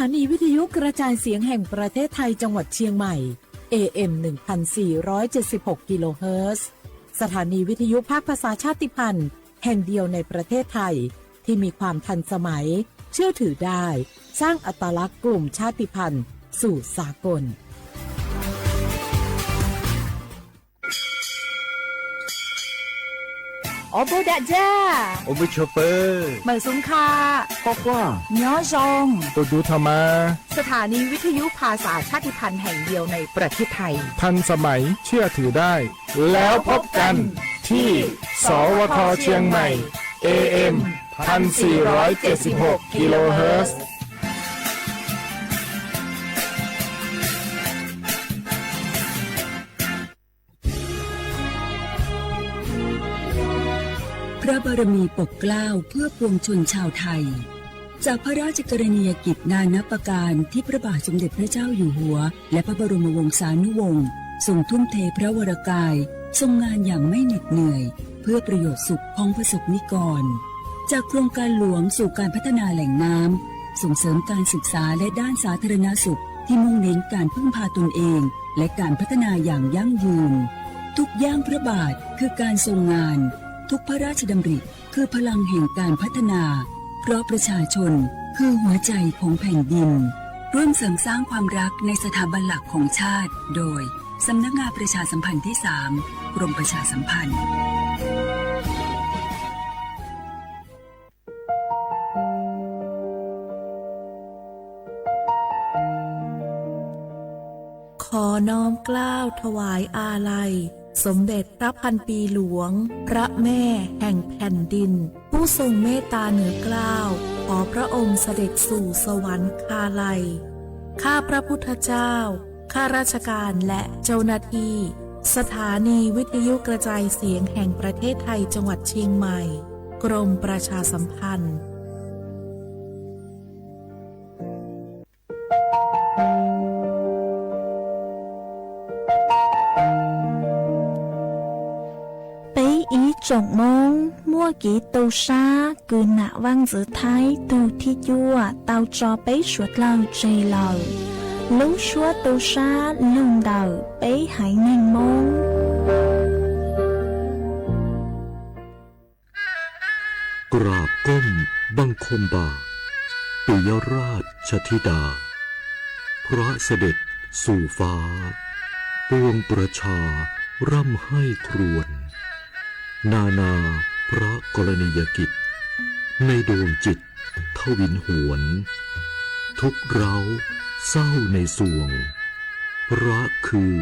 ถานีวิทยุกระจายเสียงแห่งประเทศไทยจังหวัดเชียงใหม่ เอ เอ็ม หนึ่งพันสี่ร้อยเจ็ดสิบหก กิโลเฮิรตซ์ สถานีวิทยุภาคภาษาชาติพันธุ์แห่งเดียวในประเทศไทย ที่มีความทันสมัย เชื่อถือได้ สร้างอัตลักษณ์กลุ่มชาติพันธุ์สู่สากล Os npawg dam ja, os npawg chov pawg, mam xum kha, nyob zoo, tus dub tha mas. สถานีวิทยุภาษาชาติพันธุ์แห่งเดียวในประเทศไทย ทันสมัย เชื่อถือได้ แล้วพบกันที่ สวท เชียงใหม่ เอ เอ็ม พันสี่ร้อยเจ็ดสิบหก กิโลเฮิรตซ์ พระบารมีปกเกล้าเพื่อปวงชนชาวไทย จากพระราชกรณียกิจนานับประการที่พระบาทสมเด็จพระเจ้าอยู่หัว และพระบรมวงศานุวงศ์ทรงทุ่มเทพระวรกาย ทรงงานอย่างไม่เหน็ดเหนื่อย เพื่อประโยชน์สุขของประสบนิกร จากโครงการหลวงสู่การพัฒนาแหล่งน้ำ ส่งเสริมการศึกษาและด้านสาธารณสุขที่มุ่งเน้นการพึ่งพาตนเอง และการพัฒนาอย่างยั่งยืน ทุกย่างพระบาทคือการทรงงาน ทุกพระราชดำริคือพลังแห่งการพัฒนา เพราะประชาชนคือหัวใจของแผ่นดิน ร่วมเสริมสร้างความรักในสถาบันหลักของชาติ โดย สำนักงานประชาสัมพันธ์ที่สาม กรมประชาสัมพันธ์ ขอน้อมเกล้าถวายอาลัย สมเด็จพระพันปีหลวง พระแม่แห่งแผ่นดิน ผู้ทรงเมตตาเหนือเกล้า ขอพระองค์เสด็จสู่สวรรคาลัย ข้าพระพุทธเจ้า ข้าราชการและเจ้าหน้าที่ สถานีวิทยุกระจายเสียงแห่งประเทศไทยจังหวัดเชียงใหม่ กรมประชาสัมพันธ์ Peb ib tsoom Hmoob muaj kev tu sab kws nam vaj ntxwv Thaib tug thib cuaj tau tso peb suav dlawg tseg lawm. Lub suab tu sab lug ntawm peb haiv neeg Hmoob. กราบก้มบังคมบาท ปิยราชธิดา พระเสด็จสู่ฟ้า ปวงประชาร่ำไห้ครวญ นานาพระกรณียกิจ ในดวงจิตทวินหวน ทุกข์ร้าวเศร้าในสวง พระคือ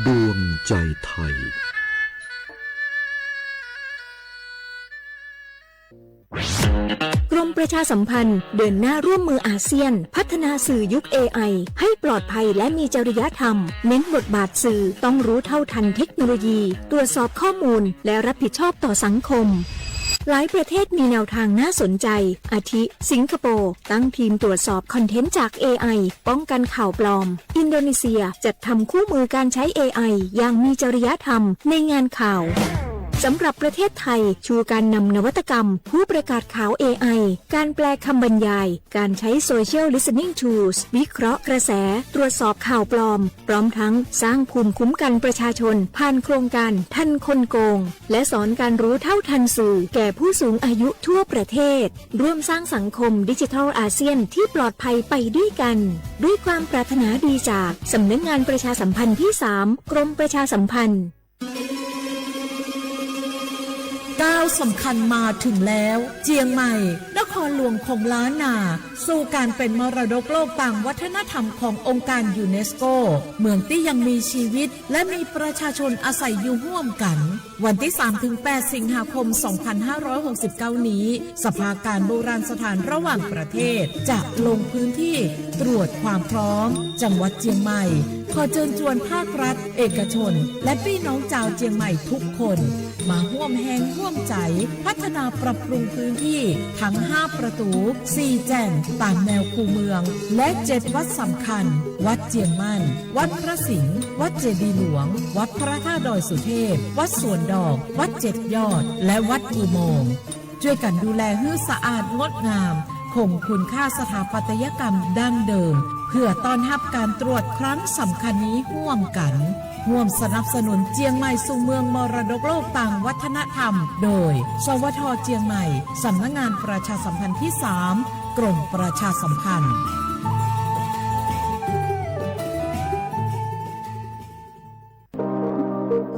ดวงใจไทย กรมประชาสัมพันธ์เดินหน้าร่วมมืออาเซียน พัฒนาสื่อยุค เอไอ ให้ปลอดภัยและมีจริยธรรม เน้นบทบาทสื่อต้องรู้เท่าทันเทคโนโลยี ตรวจสอบข้อมูล และรับผิดชอบต่อสังคม หลายประเทศมีแนวทางน่าสนใจ อาทิ สิงคโปร์ ตั้งทีมตรวจสอบคอนเทนต์จาก เอไอ ป้องกันข่าวปลอม อินโดนีเซียจัดทำคู่มือการใช้ เอไอ อย่างมีจริยธรรมในงานข่าว สำหรับประเทศไทย ชูการนำนวัตกรรม ผู้ประกาศข่าว เอไอ การแปลคำบรรยาย การใช้ Social Listening Tools วิเคราะห์กระแส ตรวจสอบข่าวปลอม พร้อมทั้งสร้างภูมิคุ้มกันประชาชน ผ่านโครงการทันคนโกง และสอนการรู้เท่าทันสื่อแก่ผู้สูงอายุทั่วประเทศ ร่วมสร้างสังคมดิจิทัลอาเซียนที่ปลอดภัยไปด้วยกัน ด้วยความปรารถนาดีจากสำนักงานประชาสัมพันธ์ที่สาม กรมประชาสัมพันธ์ ก้าวสำคัญมาถึงแล้ว เจียงใหม่ นครหลวงของล้านนา สู่การเป็นมรดกโลกตามวัฒนธรรมขององค์การยูเนสโก เมืองที่ยังมีชีวิต และมีประชาชนอาศัยอยู่ร่วมกัน วันที่สามถึงแปด สิงหาคม สองพันห้าร้อยหกสิบเก้า นี้ สภาการโบราณสถานระหว่างประเทศ จะลงพื้นที่ตรวจความพร้อม จังหวัดเจียงใหม่ ขอเชิญชวนภาครัฐ เอกชน และพี่น้องชาวเจียงใหม่ทุกคน มาร่วมแฮงร่วมใจ พัฒนาปรับปรุงพื้นที่ทั้งห้าประตู สี่แจ่งตามแนวคูเมือง และเจ็ดวัดสำคัญ วัดเจียงมั่น วัดพระสิงห์ วัดเจดีย์หลวง วัดพระธาตุดอยสุเทพ วัดสวนดอก วัดเจ็ดยอด และวัดอุโมงค์ ช่วยกันดูแลหื้อสะอาดงดงาม คงคุณค่าสถาปัตยกรรมดั้งเดิม เพื่อต้อนรับการตรวจครั้งสำคัญนี้ร่วมกัน ร่วมสนับสนุนเจียงใหม่สู่เมืองมรดกโลกทางวัฒนธรรม โดย สวท เจียงใหม่ สำนักงานประชาสัมพันธ์ที่สาม กรมประชาสัมพันธ์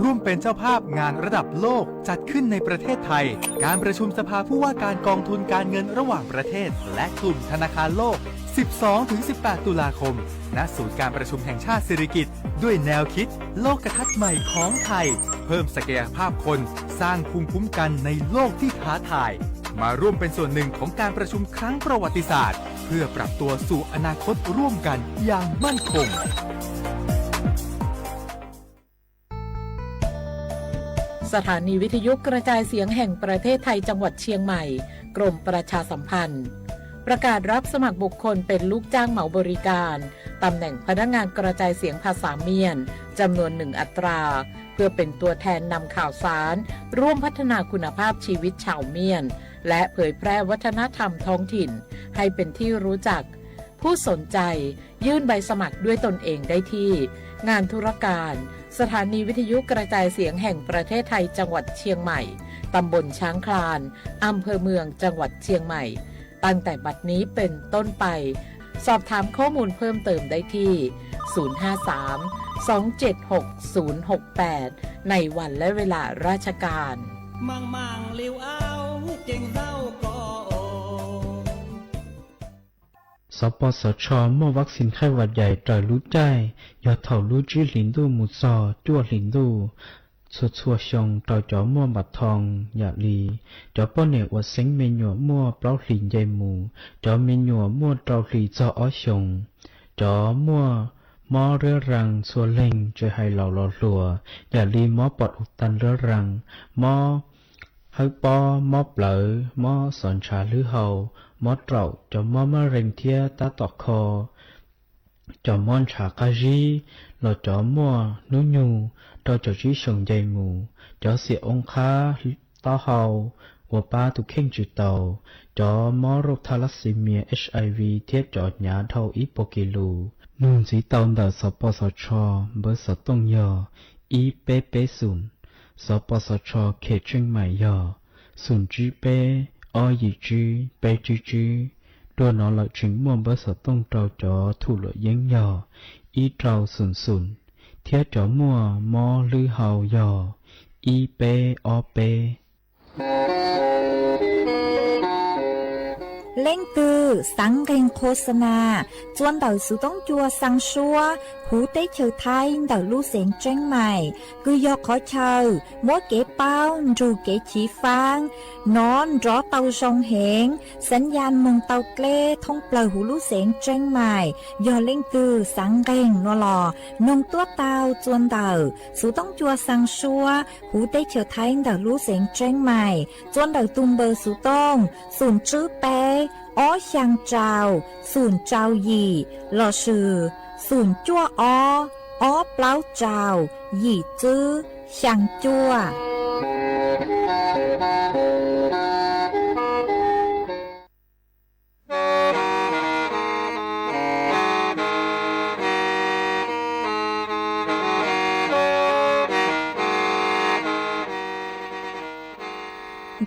ร่วมเป็นเจ้าภาพงานระดับโลกจัดขึ้ณในประเทศไทย การประชุมสภาผู้ว่าการกองทุนการเงินระหว่างประเทศ และกลุ่มธนาคารโลก สิบสองถึงสิบแปด ตุลาคม ณ ศูนย์การประชุมแห่งชาติสิริกิติ์ ด้วยแนวคิด โลกทัศน์ใหม่ของไทย เพิ่มศักยภาพคน สร้างภูมิคุ้มกันในโลกที่ท้าทาย มาร่วมเป็นส่วนหนึ่งของการประชุมครั้งประวัติศาสตร์ เพื่อปรับตัวสู่อนาคตร่วมกันอย่างมั่นคง สถานีวิทยุกระจายเสียงแห่งประเทศไทยจังหวัดเชียงใหม่ กรมประชาสัมพันธ์ ประกาศรับสมัครบุคคลเป็นลูกจ้างเหมาบริการ ตำแหน่งพนักงานกระจายเสียงภาษาเมียน จำนวนหนึ่งอัตรา เพื่อเป็นตัวแทนนำข่าวสาร ร่วมพัฒนาคุณภาพชีวิตชาวเมียน และเผยแพร่วัฒนธรรมท้องถิ่น ให้เป็นที่รู้จัก ผู้สนใจ ยื่นใบสมัครด้วยตนเองได้ที่ งานธุรการ สถานีวิทยุกระจายเสียงแห่งประเทศไทยจังหวัดเชียงใหม่ ตำบลช้างคลาน อำเภอเมืองจังหวัดเชียงใหม่ ตั้งแต่บัดนี้เป็นต้นไป สอบถามข้อมูลเพิ่มเติมได้ที่ ศูนย์ห้าสาม สองเจ็ดหก ศูนย์หกแปด ในวันและเวลาราชการ Xov Pos Xov Tsho muaj vaccine khaib vas dais raws lub caij yog thaum lub tsib hlis ntuj mus txog cuaj hlis ntuj txhua txhua xyoo rau cov muaj npam thoo yam li cov poj niam uas xeeb me nyuam muaj plaub hlis nce mus, cov me nyuam muaj rau hlis txog ob xyoos, cov muaj mob riab raa txhua leeg tsis hais laus los hluas yam li mob pom u ta riab raa, mob hawb pob, mob plawv, mob xov ntshav hlwb hau, mob raum, cov mob mab rees thiab tab tom kho, cov mob ntshav qab zib, los cov muaj hnub nyoog rau caum tsib xyoos nce mus, cov xiam oo qhab taub hau uas pab tus kheej tsis taus, cov mob rauj tha lab xis mias HIV thiab cov hnyav dhau ib puas kis lus. Nug ntxiv tau ntawm Xov Pos Xov Tsho npawb xov tooj yog ib peb peb xoom, Xov Pos Xov Tsho khes tseej maim yog xoom tsib peb ob yim tsib peb tsib tsib. Dua no lawm tseem muaj npawb xov tooj rau cov thum luam yeeb yog ib rau xoom xoom, thiab cov muaj mob hlwb hau yog ib peb ob peb. Leej twg xaav nqeeg qhua xa nas txua ntawm xuv toob cua xaa suab huv teb chaws Thaib ntawm lub xeev Tseeb Maim, kws yog qhov chaw muab kev paub nrug kev chiv faab nov nrov tau zoo heev, xaav ya moog tau dleb thoob plawg huv lub xeev Tseeb Maim. Yog leej twg xaav nqeeg no los noog tuab tau txua ntawm xuv toob cua xaa suab huv teb chaws Thaib ntawm lub xeev Tseeb Maim txua ntawm tug npawb xuv tooj xoom tsib peb ob xyaa rau xoom rau yim lossis xoom cuaj ob ob plaub rau yim tsib xyaa cuaj.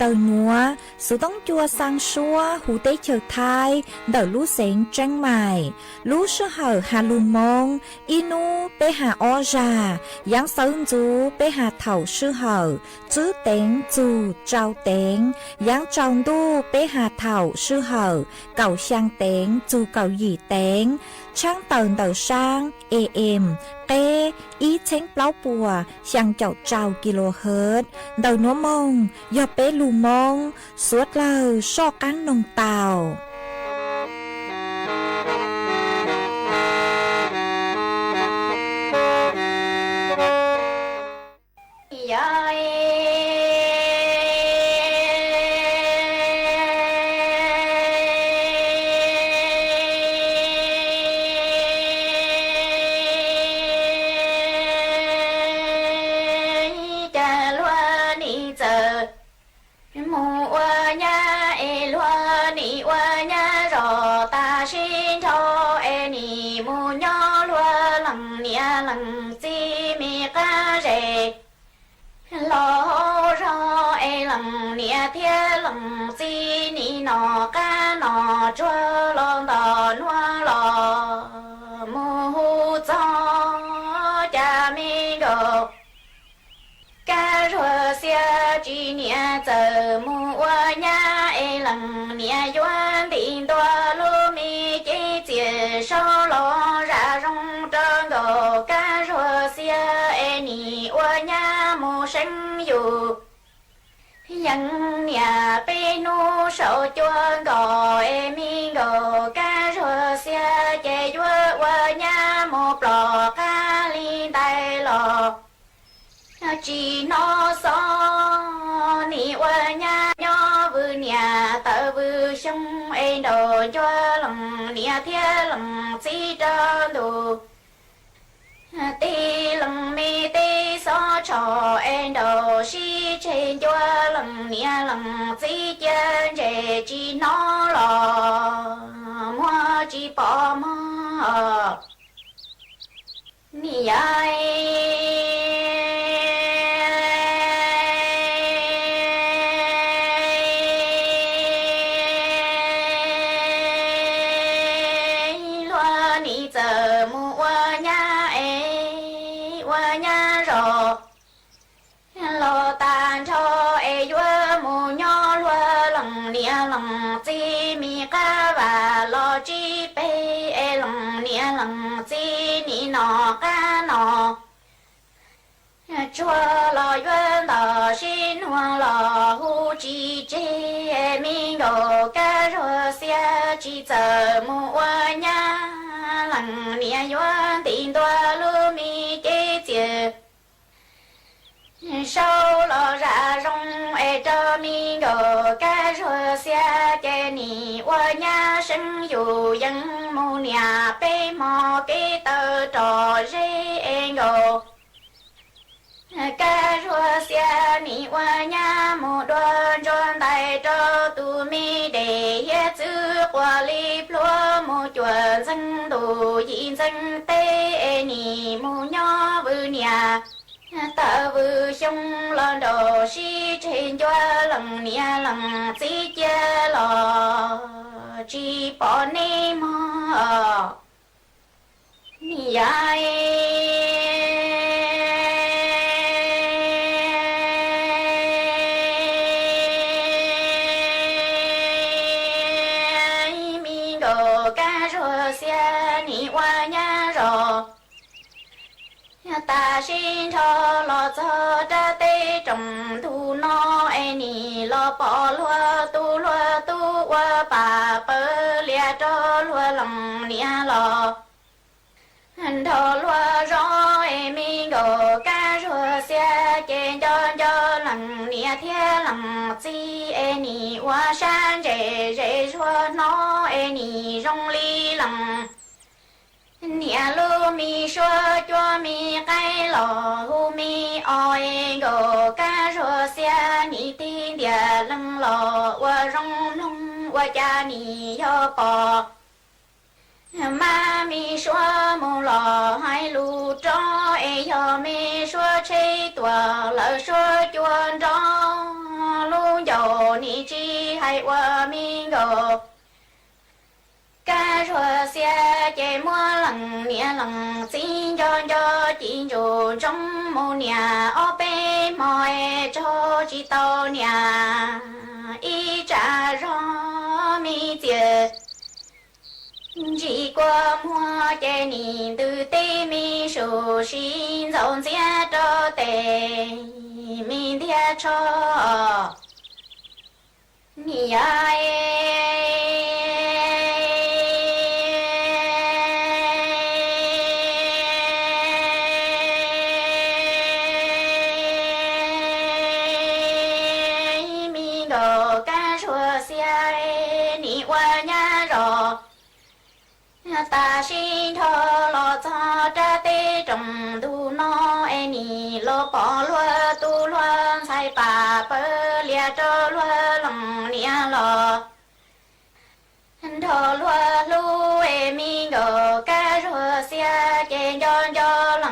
Ntawm nuav, xuv toob cua xaa suab huv teb chaws Thaib ntawm lub xeev Tseeb Maim. Lub sij hawm has lug Moob, ib nub peb has ob zag, yaav xawv ntxuv peb has thaum sij hawm tsib teev txug rau teev, yaav tsaus ntuj peb has thaum sij hawm kaum xyaa teev txug kaum yim teev, tshaab tawm ntawm saab AM qeb ib txheeb plaub puas xyaa caum rau kilohertz. Ntawm nuav moog yog peb lug Moob, suav dlawg soj qaab noog tau. Cas luag nim txawm mus ua nyab es luag nim ua mus nyob luag leej niam leej txiv me qab zes los hauv zog es leej niam thiab leej txiv nim nom qab nom tsuag los ntom nuav los mus hu txog cas me nkauj Kab Zuag Xiab tsis niam txawm mus ua nyab es leej niam yuav ntim ntua lub me cev txias saub los zam zoo rau nkauj Kab Zuag Xiab es nim ua nyab mus seev yus yeej niam peb hnub saum cua nkaus es me nkauj Kab Zuag Xiab ces yuav ua nyab mus plom qab li ntawd los tsis hnov xob. Nim ua nyab nyob vwm niam tawm vwm xyoo es nraum ncua leej niam thiab leej txiv rau ntuj teb leej me teb xob tshom es nraum sib tseg ncua leej niam leej txiv cia ntsej tsis hnov los muag tsis pom mog. Nim yog luag nim txawm mus ua nyab es ua nyab zos los tag nrho es yuav mus nyob luag leej niam leej txiv me qab vam los tsib peg es leej niam leej txiv nim nom qab nom tsuag los yuav ntog sib nuag los hu tsis tseg. Me nkauj Kab Zuag Xiab tsis txawm mus ua nyab, leej niam yuav ntim ntua lub me cev txias saub los zam zoo es rau me nkauj Kab Zuag Xiab ces nim ua nyab seev yus yeej mus niam peb hmo kev taw rog zeb es nkauj Kab Zuag Xiab nim ua nyab mus dua ntsuag ntais rau tus me dej hiav txwv quas li plhuav mus cuam ntxeev ntuj yim ntxeev teb es nim mus nyob vwm niam tawm vwm xyoo los nraum sib tseg ncua leej niam leej txiv cia los tsis pom neb mog. Nim yog me nkauj Kab Zuag Xiab nim ua nyab zos tas sib nrho los txog rab teb rooj ntug no es nim los pom luag tus luag tub ua pam pawg lias rau luag leej niam los nrog luag zov es me nkauj Kab Zuag Xiab ces nco nco leej niam thiab leej txiv es nim ua sab ntses zes zuag hnov es nim zoo li leej niam lub me suab cuab me qaib los hu me o es nkauj Kab Zuag Xiab nim tig ntiag leeg los ua zoo mloog ua cas nim yog pom mab me suab mus los hais lus rov es yog me suab tsheb tuaj lawm suab cua nrov lub ncauj nim tsis hais ua me nkauj Kab Zuag Xiab ces muab leej niam leej txiv nco nco ci ntsuj ntsoov mus niam ob peb hmo es tso tsis tau niam ib tsam zog me txias ntsis kua muag ces nim ntws teb me su si ntxaus ntxiab rau tes me ntiag tsho. Nim yog me nkauj Kab Zuag Xiab nim ua nyab zos tas sib nrho los txog rab teb rooj ntug no es nim los pom luag tus luag ntxhais pam pawg lias rau luag leej niam los nrog luag hlub es me nkauj Kab Zuag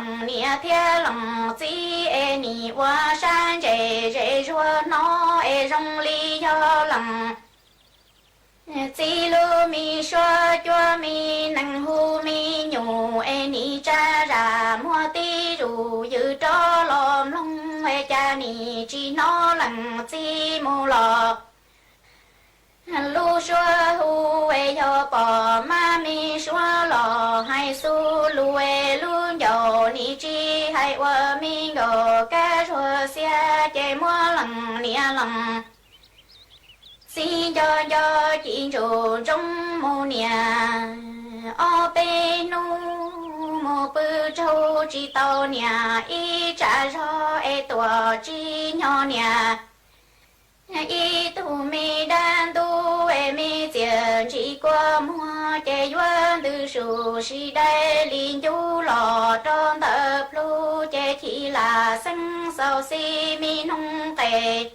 Lees niam thiab lees txiv es nim ua sab ntses zes zuag hnov es zoo li yog lees txiv lub me suab cuab me nees hu me nyuam es nim tsa zam muag tib zus yws rov los mloog es cas nim tsis hnov lees txiv mus los. Lub suab hu es yog pom mab me suab los hais xu lus es lub ncauj nim tsis hais ua me nkaus kab zuag xiab ces muab lees niam lees txiv nco nco ci ntsuj ntsoov mus niam. Ob peb hnub mus pw tsaug tsis tau niam, ib tsam zog es tuam tsis nyo niam. Ib tug me dab ntub es me txiaj ntsim kua muag ces yuav ntws sus sib dai li ncuv los rau ntawm plhu ces chim lam xeeb xaus xi me noog qes.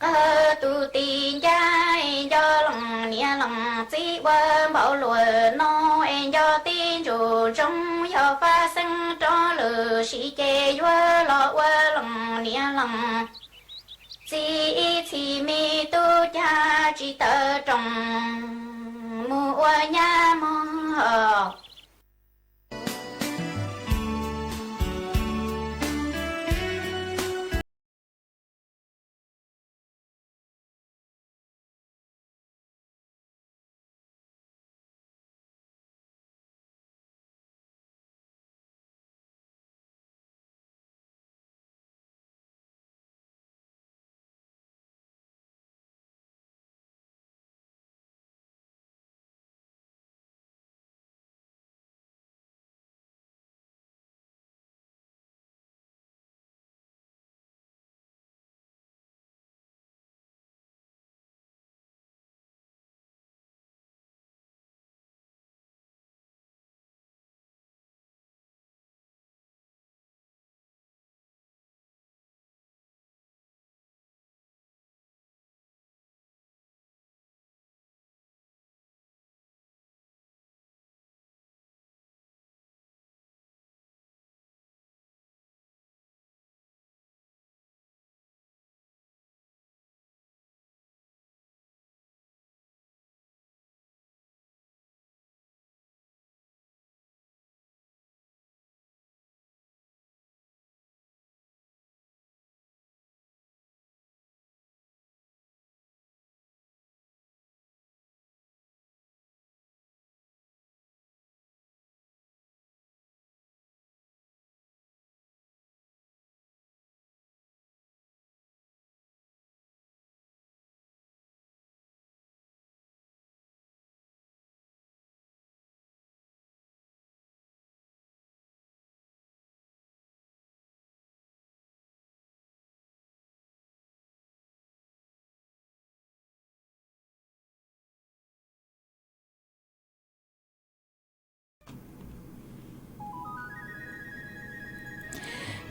Qawg tus ti ncaj nco lees niam lees txiv ua npaum luam no es nco tib ntsuj ntsoov yog fab xeeb rov lwm sim ces yuav los ua lees niam lees txiv ib txhis me tub cag tsis tawm roos mus ua nyab mog.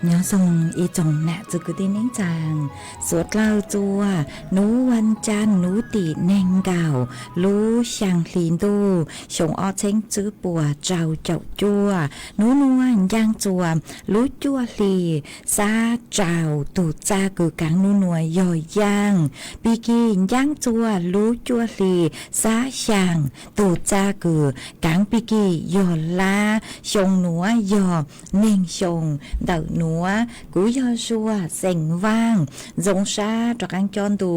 Nyob zoo ib tsoom nam txiv kwv tij neej tsaa, suav dlawg txua nub vas caa nub tim neeg nkaum lub xyaa hli ntuj xyoo ob txheeb tswb puas rau caum cuaj. Nub nuav ncaaj txua lub cuaj hli xab rau, tug txaj kws kaav nub nuav yog yaaj. Pig kig ncaaj txua lub cuaj hli xab xyaa, tug txaj kws kaav pig kig yog lab. Xyoo nuav yog neeg xyoo ntawm nuav. Kuv yog Zuag xeem Vaaj, zoo sab rov qaab coj ntu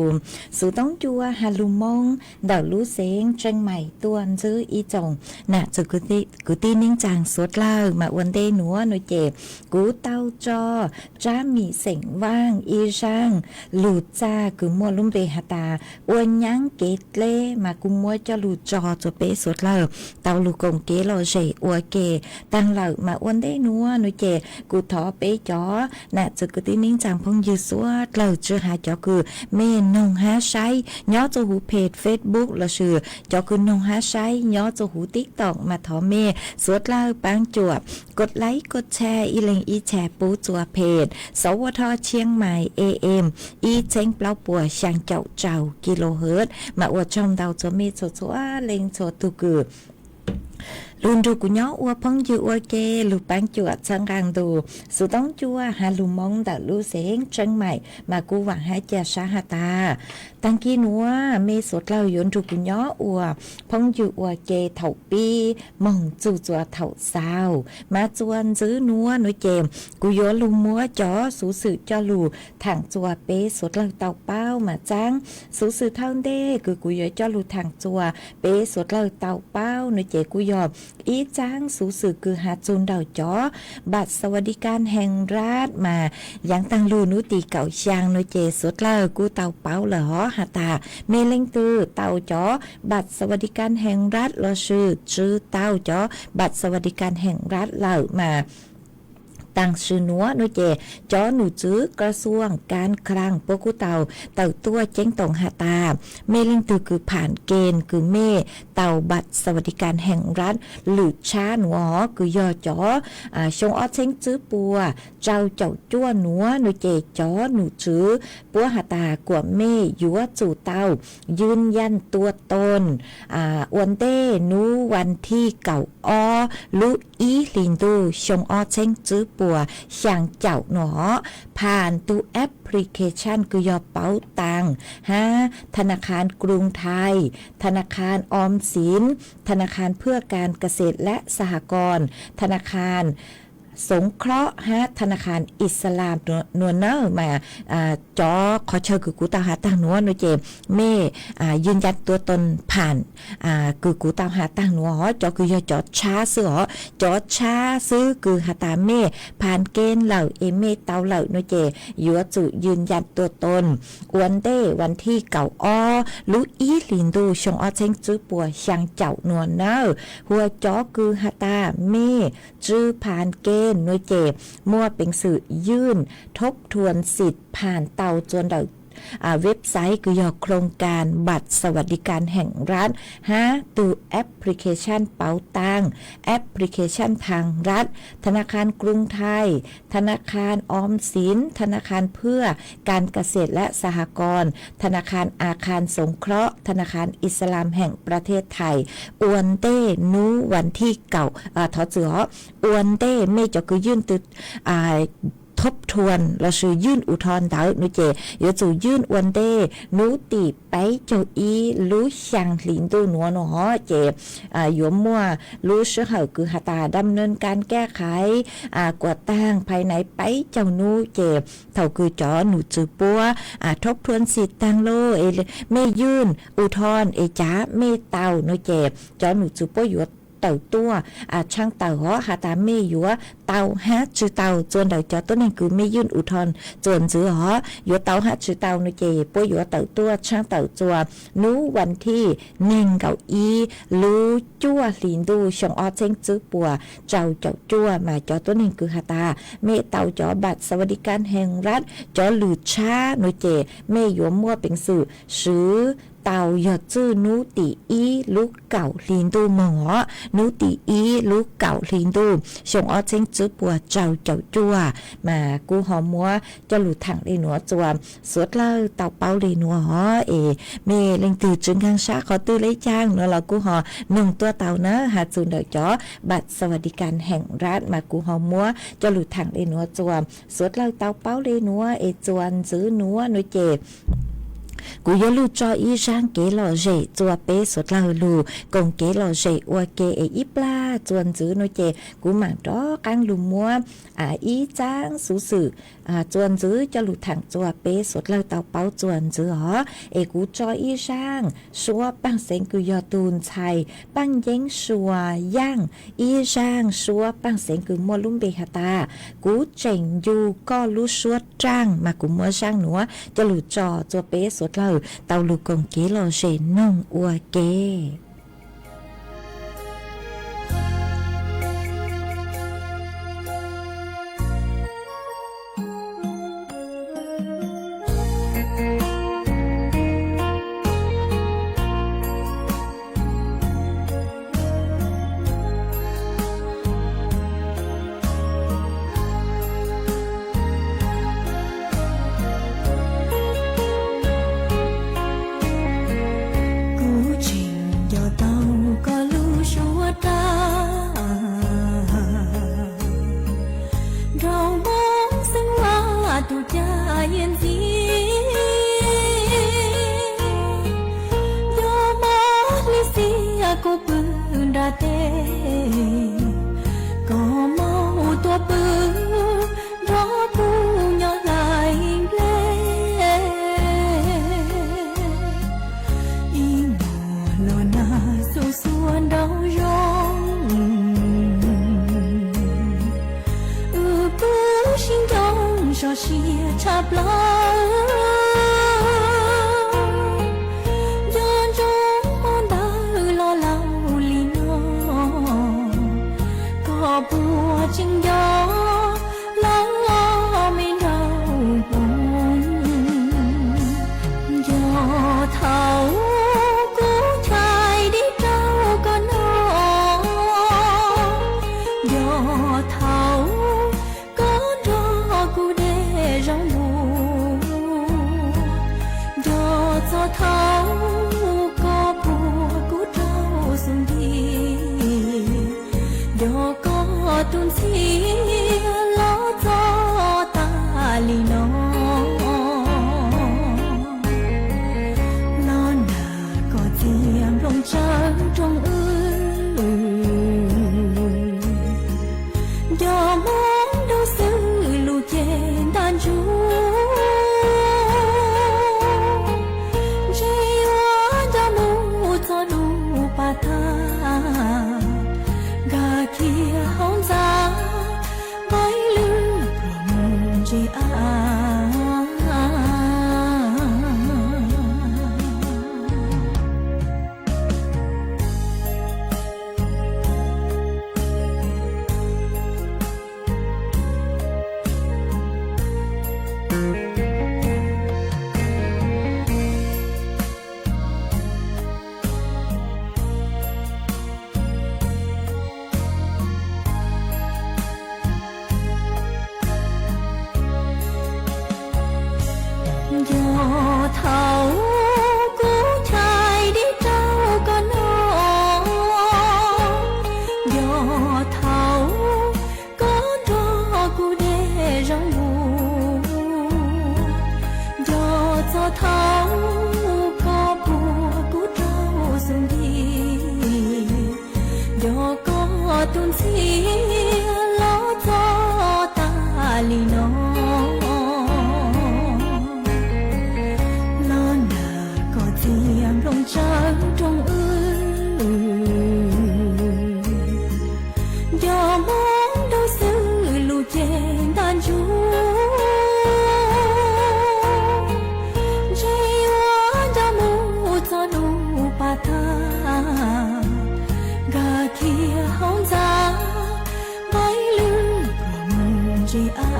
xuv toob ncua has lug Moob ntawm lub xeev Tseej Maim tuaj ntsib ib tsoom nam txiv kwv tij neej tsaa suav dlawg. Mas ua ntej nuav nuav ces kuv tau tso Tsab Mim xeem Vaaj ib zaaj lug txaj kws muaj lub npe has tas Ua Nyaab Kev Dleb, mas kuv muab coj lug tso rua peb suav dlawg tau lug koom kev lom zem ua ke taag lawm. Mas ua ntej nuav nuav ces kuv thov peb cov nam txiv kwv tij neej tsaa phooj ywg suav dlawg, tsi has cov kws mej noog hab saib nyob rua huv page Facebook lossis cov kws noog hab saib nyob rua huv TikTok, mas thov mej suav dlawg paab cuam kos like kos share ib leeg ib share pub rua page Sov Ua Tho Tshiab Mais A M ib txheeb plaub puas xyaa caum rau kilohertz. Mas ua tsaug ntau rua mej txhua txhua leej txhua tug kws Lug nrug kuv nyob ua phooj ywg ua ke, lug paab cuam txhawb nqaa ntu xuv toob cua has lug Moob ntawm lub xeev Tseeb Maim mas kuv vaam hab ca sab has tas, taag kis nuav mej suav dlawg yuav nrug kuv nyob ua phooj ywg ua ke thaum pib moog txug txuas thaum xaus, mas txuas ntxiv nuav nuav ces kuv yuav lug muab cov xuv xwm coj lug thaam txuas peb suav dlawg tau paub mas txaab. Xuv xwm thawj ntej kws kuv yuav coj lug thaam txuas peb suav dlawg tau paub nuav ces kuj yog ib txaab xuv xwm kws has txug ntawm cov บัตรสวัสดิการแห่งรัฐ mas yaav taag lug nub tim kaum xyaa nuav ces suav dlawg kuj tau paub lawm hov has tas mej leej twg tau cov บัตรสวัสดิการแห่งรัฐ lossis tsi tau cov บัตรสวัสดิการแห่งรัฐ lawm mas taag sim nuav nuav ces cov num tswv กระทรวงการคลัง puab kuj tau tawm tuaj ceeb toom has tas mej leej twg kws ผ่านเกณฑ์ kws mej tau บัตรสวัสดิการแห่งรัฐ lwm tshab nuav hov kws yog cov xyoo ob txheeb tswb puas rau caum cuaj nuav nuav ces cov num tswv puab has tas kuas mej yuav tsum tau ยืนยันตัวตน ua ntej nub วันที่ kaum ob lub ib hlis ntuj xyoo ob txheeb tswb puas xyaa caum nuav hov ผ่าน tus แอปพลิเคชัน kws yog pauv taag hab ธนาคารกรุงไทย ธนาคารออมสิน ธนาคารเพื่อการเกษตรและสหกรณ์ ธนาคาร สงเคราะห์ hab ธนาคารอิสลาม nuav nawb mas cov qhov chaw kws kuv tau has taag nuav nuav ces mej ยืนยันตัวตน ผ่าน kws kuv tau has taag nuav hov cov kws yog cov tshab xwb hov, cov tshab xwb kws has tas mej ผ่านเกณฑ์ lawm es mej tau lawm nuav ces yuav tsum ยืนยันตัวตน ua ntej วันที่ kaum ob lub ib hlis ntuj xyoo ob txheeb tswb puas xyaa caum nuav nawb. Hua cov kws has tas mej tsi ผ่านเกณฑ์ nuav ces muaj peev xwm ยื่นทบทวนสิทธิ์ ผ่าน tau txuas ntawm website kws yog โครงการบัตรสวัสดิการแห่งรัฐ hab tus แอปพลิเคชันเป๋าตัง แอปพลิเคชันทางรัฐ ธนาคารกรุงไทย ธนาคารออมสิน ธนาคารเพื่อการเกษตรและสหกรณ์ ธนาคารอาคารสงเคราะห์ ธนาคารอิสลามแห่งประเทศไทย ua ntej nub วันที่ kaum, thov txwm hov, ua ntej mej cov kws ยื่น ทบทวน lossis ยื่นอุทธรณ์ ntawd nuav ces yuav tsum ยื่น ua ntej nub tim peb caug ib lub xyaa hlis ntuj nuav nuav hov ces yuav muaj lub sij hawm kws has tas ดำเนินการแก้ไข kuas taag ภายใน peb caug nub ces thaum kws cov num tswv puab ทบทวนสิทธิ์ taag lug es mej ยื่นอุทธรณ์ es cav mej tau nuav ces cov num tswv puab yuav tawm tuaj tshaaj tawm hov has tas mej yuav tau hab tsi tau txuas ntawm cov tuab neeg kws mej ยื่นอุทธรณ์ txuas ntxiv hov, yuav tau hab tsi tau nuav ces puab yuav tawm tuaj tshaaj tawm txuas nub วันที่ neeg nkaum ib lub cuaj hlis ntuj xyoo ob txheeb tswb puas rau caum cuaj mas cov tuab neeg kws has tas mej tau cov บัตรสวัสดิการแห่งรัฐ cov lwm tshab nuav ces mej yuav muaj peev xwm swv tau yog txwj nub tim ib lub kaum hli ntuj moog hov, nub tim ib lub kaum hli ntuj xyoo ob txheeb tswb puas rau caum cuaj mas kuv ho muab coj lug thaam le nuav txuas suav dlawg tau paub le nuav hov es mej leej twg tsi nkaag sab qhov twg le caag nuav los kuv ho noog tuaj tau nawb. Has txug ntawm cov บัตรสวัสดิการแห่งรัฐ mas kuv ho muab coj lug thaam le nuav txuas suav dlawg tau paub le nuav es txuas ntxiv nuav nuav ces kuv yuav lug tso ib zaaj kev lom zem txuas peb suav dlawg lug koom kev lom zem ua ke es ib plag txuas ntxiv nuav ces kuv maam rov qaab lug muab ib txaab xuv xwm txuas ntxiv coj lug thaam txuas peb suav dlawg tau paub txuas ntxiv hov es kuv tso ib zaaj suab paaj xeev kws yog tug ntxhais Paaj Yeeb Sua Yaaj, ib zaaj suab paaj xeev kws muaj lub npe has tas Kuv Tseem Ncu Koj Lub Suab Raaj mas kuv muab zaaj nuav coj lug tso txuas peb suav dlawg tau lug koom kev lom zem noog ua ke. Kuv tseem nco Koj siab tshaj plaws, nco ntsoov hmo ntawd los laus li no, koj puas tseem nco lawv me nraug hmoob? Nco thaum kuv chais dib rau koj noj, nco thaum koj nrog kuv de zaub npua, nco txog thaum koj puag kuv rau xub ntiag, nco koj tus ntxhias los txog tas li no. Los nag koj txiag nplooj tsawv rooj wb, nco hmoob nraug xwb lus ceg ntaj ntsug, ntshe yuav nco mus txog nub pas tag, nkag kiag hauv ntxa, npaib lwj pluag mus ntse av. Nco thaum kuv chais dib rau koj noj, nco thaum koj nrog kuv de zaub npua, nco txog thaum koj puag kuv rau xub ntiag, nco koj tus ntxhias los txog tas li no. Los nag koj txiag nplooj tsawv rooj wb, nco hmoob nraug xwb lus ceg ntaj ntsug, ntshe yuav nco mus txog nub pas tag, nkag kiag hauv ntxa, npaib lwj pluag mus ntse av.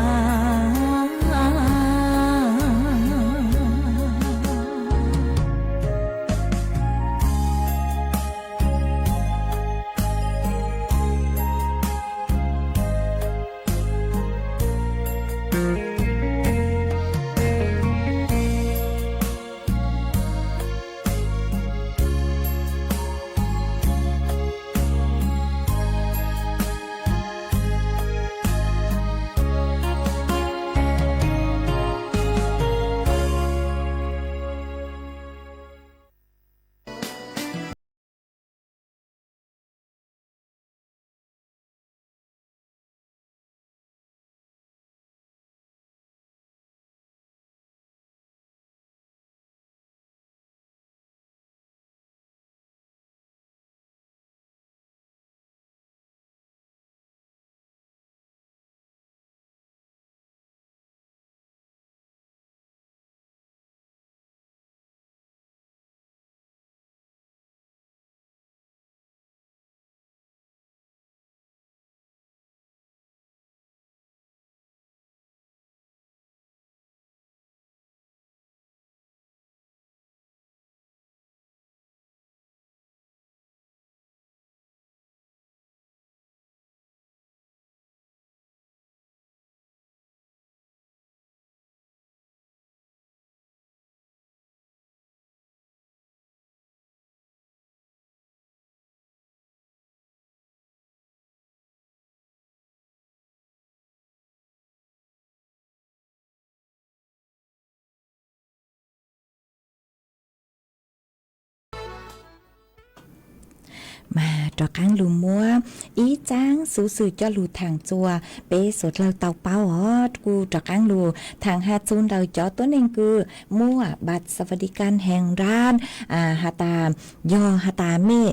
Mas rov qaab lug muab ib tsaab xuv xwm coj lug thaam txug peb suav dlawg tau paub os. Kuj rov qaab lug thaam has txug ntawm cov tuab neeg kws muaj บัตรสวัสดิการแห่งรัฐ has tas yog has tas mej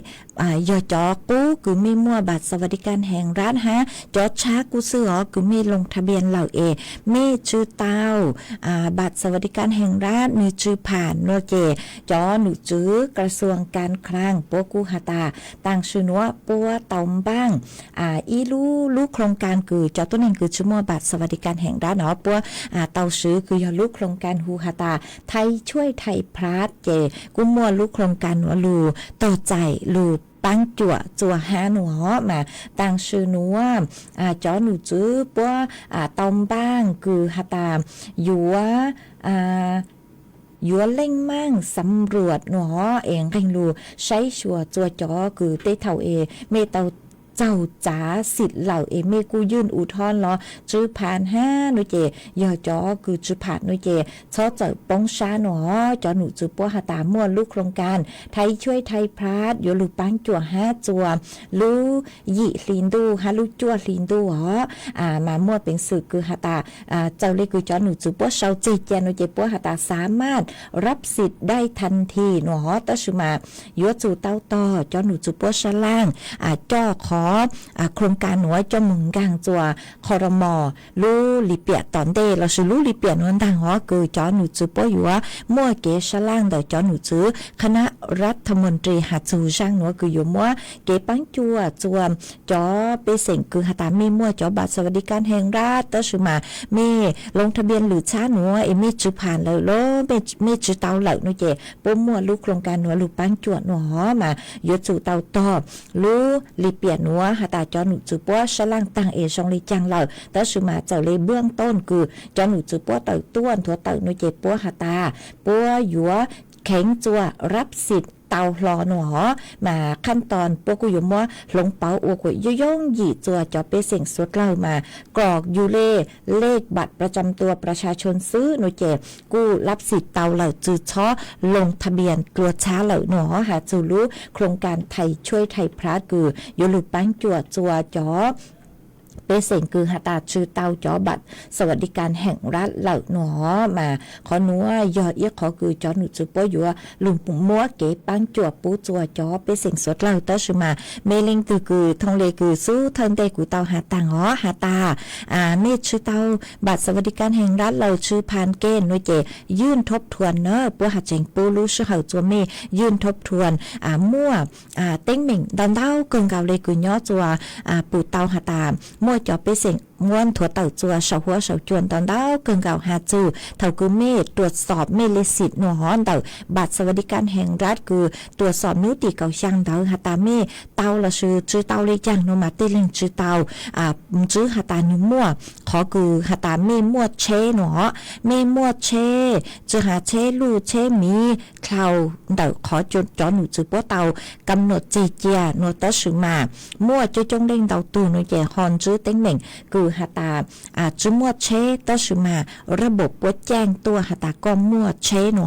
yog cov qub kws mej muaj บัตรสวัสดิการแห่งรัฐ hab cov tshab kuj xwb os, kws mej ลงทะเบียน lawm es mej tsw tau บัตรสวัสดิการแห่งรัฐ nwg tsw pham no ces cov num tswv กระทรวงการคลัง puab kuj has tas taam sim nuav puab tau npaaj ib lub, lub โครงการ kws cov tuab neeg kws tsi muaj บัตรสวัสดิการแห่งรัฐ no puab tau swv kws yog lub โครงการ hu has tas ไทยช่วยไทยพลัส ces kuj muaj lub โครงการ nuav lug tog txais lug paab cuam txuas hab nuav os. Mas taam sim nuav cov num tswv puab tau npaaj kws has tas yuav yuav เร่งรัด สำรวจ nuav os, es nqee lug saib xyuas txuas cov kws tej thaum es mej tau txaug txav xim lawm es mej kuj ยื่นอุทธรณ์ los tsw pham hab no ces yog cov kws tsw pham no ces txhob txawm poob sab nuav os. Cov num tswv puab has tas muaj lub โครงการ ไทยช่วยไทยพลัส yuav lug paab cuam hab txuas lub yim hli ntuj hab lub cuaj hli ntuj os. Mas muaj peev xwm kws has tas txawm le kws cov num tswv puab sau tseg ca no ces puab has tas สามารถรับสิทธิ์ได้ทันที nuav os, tab sis mas yuav tsum tau tog cov num tswv puab sab laaj coj qhov โครงการ nuav coj moog nkaag txuas ครม. Lub lim piam tom ntej lossis lub lim piam nuav ntaag os kws cov num tswv puab yuav muaj kev sab laaj ntawm cov num tswv คณะรัฐมนตรี has txug zaaj nuav kws yuav muab kev paab cuam txuas cov pej xeem kws has tas mej muaj cov บัตรสวัสดิการแห่งรัฐ tab sis mas mej ลงทะเบียน lwm txhab nuav es mej tsw pham lawm los mej tsw tau lawm no ces puab muaj lub โครงการ nuav lug paab cuam nuav os. Mas yuav tsum tau tog lub lim piam nuav has tas cov num tswv puab sab laaj taag es zoo le caag lawm, tab sis mas txawm le เบื้องต้น kws cov num tswv puab tawm tuaj nthuav tawm no ces puab has tas puab yuav kheev txuas รับสิทธิ์ tau hlo nuav os. Mas ขั้นตอน puab kuj yuav muab hloov pauv ua kuas yooj yooj yim txuas cov pej xeem suav dlawg mas kom yug le เลขบัตรประจำตัวประชาชน xwb no ces kuj รับสิทธิ์ tau lawm, tsi txhob ลงทะเบียน dlua txhab lawm nuav os. Has txug lub โครงการ ไทยช่วยไทยพลัส kws yuav lug paab cuam txuas cov pej xeem kws has tas tsw tau cov บัตรสวัสดิการแห่งรัฐ lawm nuav os. Mas qhov nuav yog ib qhov kws cov num tswv puab yuav lug muab kev paab cuam pub txuas cov pej xeem suav dlawg, tab sis mas mej leej twg kws thoo le kws xub thawj ntej kuv tau has taag os has tas mej tsw tau บัตรสวัสดิการแห่งรัฐ lawm, tsw pham ke no ces ยื่นทบทวน na, puab has tseem pub lub sij hawm txuas mej ยื่นทบทวน muaj teeb meem ntau ntau kawg nkaus le kws nyob txuas pum tau has tas muaj cov pej xeem muab nthuav tawm txuas saum huab saum cua ntau ntau kawg nkaus. Has txug thaum kws mej ตรวจสอบ mej le xim nuav hov ntawm บัตรสวัสดิการแห่งรัฐ kws ตรวจสอบ hnub tim kaum xyaa ntawd has tas mej tau lossis tsw tau le caag no mas tej leeg tsw tau ntsib has tas nwg muaj qhov kws has tas mej muaj tsheb no, mej muaj tsheb, tsi has tsheb luj tsheb miv dlhau ntawm qhov cov num tswv puab tau kam nuam tseg cia no, tab sis mas muaj coob coob leej ntau tug no ces ho ntsib teeb meem kws has tas tsi muaj tsheb tab sis mas ระบบ puab caaj tuaj has tas koj muaj tsheb no,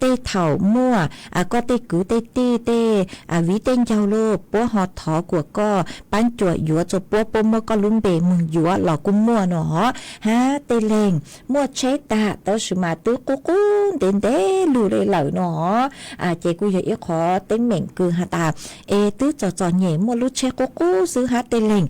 tej thaum muaj koj tej kwv tej tij tej viv tej ncaus lug puab ho thov kuas koj paab cuam yuav txug puab, puab muab koj lub npe moog yuav los kuj muaj no. Hab tej leeg muaj tsheb tag tab sis mas twb qub qub ntev ntev lug le lawm no, ces kuj yog ib qhov teeb meem kws has tas es twb txom txom nyem muaj lub tsheb qub qub xwb, hab tej leeg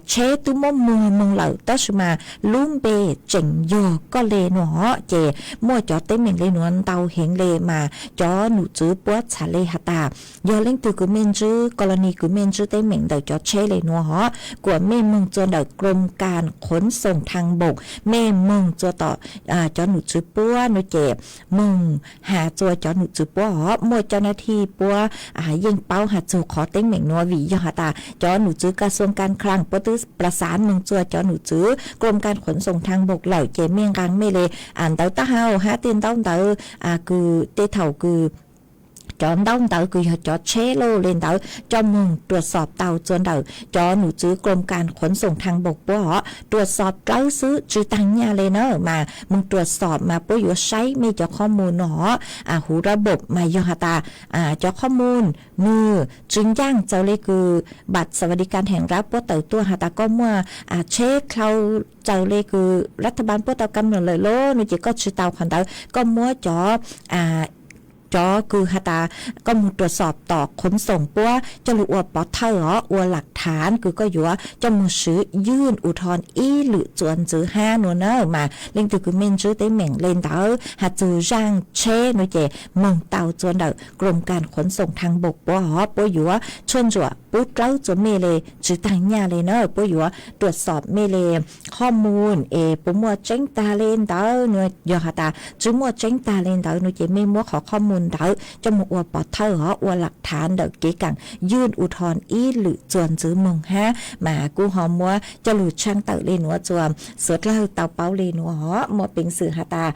tsheb twb muab muag moog lawm tab sis mas lub npe tseem yog koj le no. Ces muaj cov teeb meem le nuav ntau heev le mas cov num tswv puab txhad le has tas yog leej twg kws mej ntsib กรณี kws mej ntsib teeb meem ntawm cov tsheb le nuav hov, kuas mej moog txuas ntawm กรมการขนส่งทางบก, mej moog txuas tom cov num tswv puab no ces moog has txuas cov num tswv puab hov, muaj เจ้าหน้าที่ puab yeej paub has txug qhov teeb meem nuav vim yog has tas cov num tswv กระทรวงการคลัง puab twb ประสาน moog txuas cov num tswv กรมการขนส่งทางบก lawm ces mej nqaa mej le ntawv taub hau hab tej ntaub ntawv kws tej thaum kws cov ntaub ntawv kws yog cov tsheb loj le ntawd coj moog ruam xob tau txua ntawm cov num tswv Krom Kas Khuv Xoom Thaj Npaum Puab os, ruam xob dlawb xwb tsi taag nyaj le na, mas moog ruam xob mas puab yuav saib mej cov qhob mus no, huv rab npaum mas yog has tas cov qhob mus nwg tsi ncaaj txawv le kws npam xas vas di kas heev rab puab tawm tuaj has tas koj muaj tsheb dlhau txawv le kws lab thaj npaam puab tau kam no lawm lauj no ces koj tsi tau qhov ntawd, koj muab cov cov kws has tas koj moog ruam xob tom Khuv Xoom puab coj lug ua pov thawj os, ua lam thav kws koj yuav coj moog swv ywj u thoo ib lwm txuas ntxiv hab no na, mas leej twg kws mej ntsib teeb meem le ntawd has txug zaaj tsheb no ces moog tau txua ntawm Krom Kas Khuv Xoom Thaj Npaum Puab os, puab yuav tshuaj ntsuam pub dlawb txua mej le tsi taag nyaj le na, puab yuav ruam xob mej le qhob mus es puas muaj tseeb taag le ntawd no, yog has tas tsi muaj tseeb taag le ntawd no ces mej muab qhov qhob mus ntawd coj moog ua pov thawj os, ua lam thav ntawm kev kaam ywj u thoo ib lwm txuas ntxiv moog hab, mas kuj ho muab coj lug tshaaj tawm le nuav txua suav dlawg tau paub le nuav os. Muaj peev xwm has tas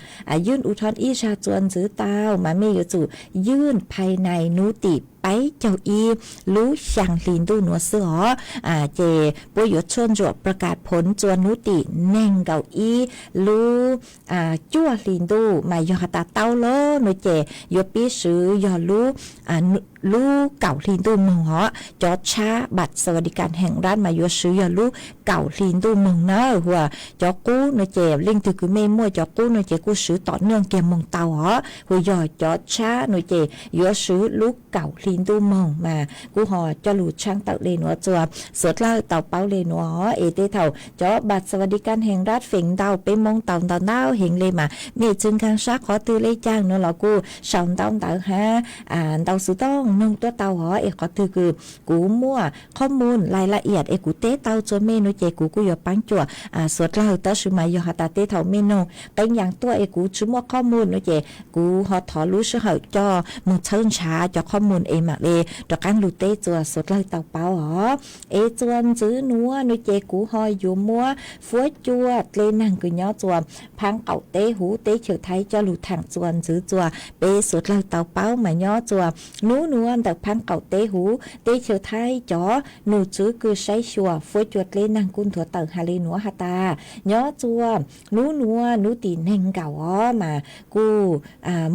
ywj u thoo ib zag txua ntxiv tau mas mej yuav tsum ywj phais nais nub tim peb caug ib lub xyaa hli ntuj nuav xwb os, ces puab yuav tshuaj ntsuam pab kas phoov txua nub tim neeg nkaum ib lub cuaj hli ntuj, mas yog has tas tau lawm no ces yuav pib swv yog lub lub kaum hli ntuj moog os. Cov tshab npam xas vas di kas heev rab mas yuav swv yog lub kaum hli ntuj moog na, huas cov qub no ces leej twg kws mej muaj cov qub no ces kuj swv tom naj kiag moog tau os, huas yog cov tshab no ces yuav swv lub kaum hli ntuj moog, mas kuj ho coj lug tshaaj tawm le nuav txua suav dlawg tau paub le nuav os. Es tej thaum cov npam xas vas di kas heev rab feem ntau peb Moob tau ntau ntau heev le mas mej tsi nkaag sab qhov twg le caag no los kuj sau ntaub ntawv hab ntau xuv tooj noog tuab tau os, es qhov twg kws kuv muaj qhob mus lais la iam es kuv teb tau txua mej no ces kuv kuj yuav paab cuam suav dlawg, tab sis mas yog has tas tej thaum mej noog qee yaam tuaj es kuv tsi muaj qhob mus no ces kuv ho thov lub sij hawm coj moog txhawb nrhav cov qhob mus es maam le rov qaab lug teb txua suav dlawg tau paub os. Es txua ntxiv nuav no ces kuv ho yuav muab fuab cua dlej naag kws nyob txua phaab qaum teb huv teb chaws Thaib coj lug thaam txua ntxiv txua peb suav dlawg tau paub mas nyob txua nub nuav ntawm phaab qaum teb huv teb chaws Thaib cov num tswv kws saib xyuas fuab cua dlej naag kuj nthuav tawm has le nuav has tas nyob txua nub nuav nub tim neeg nkaum os mas kuj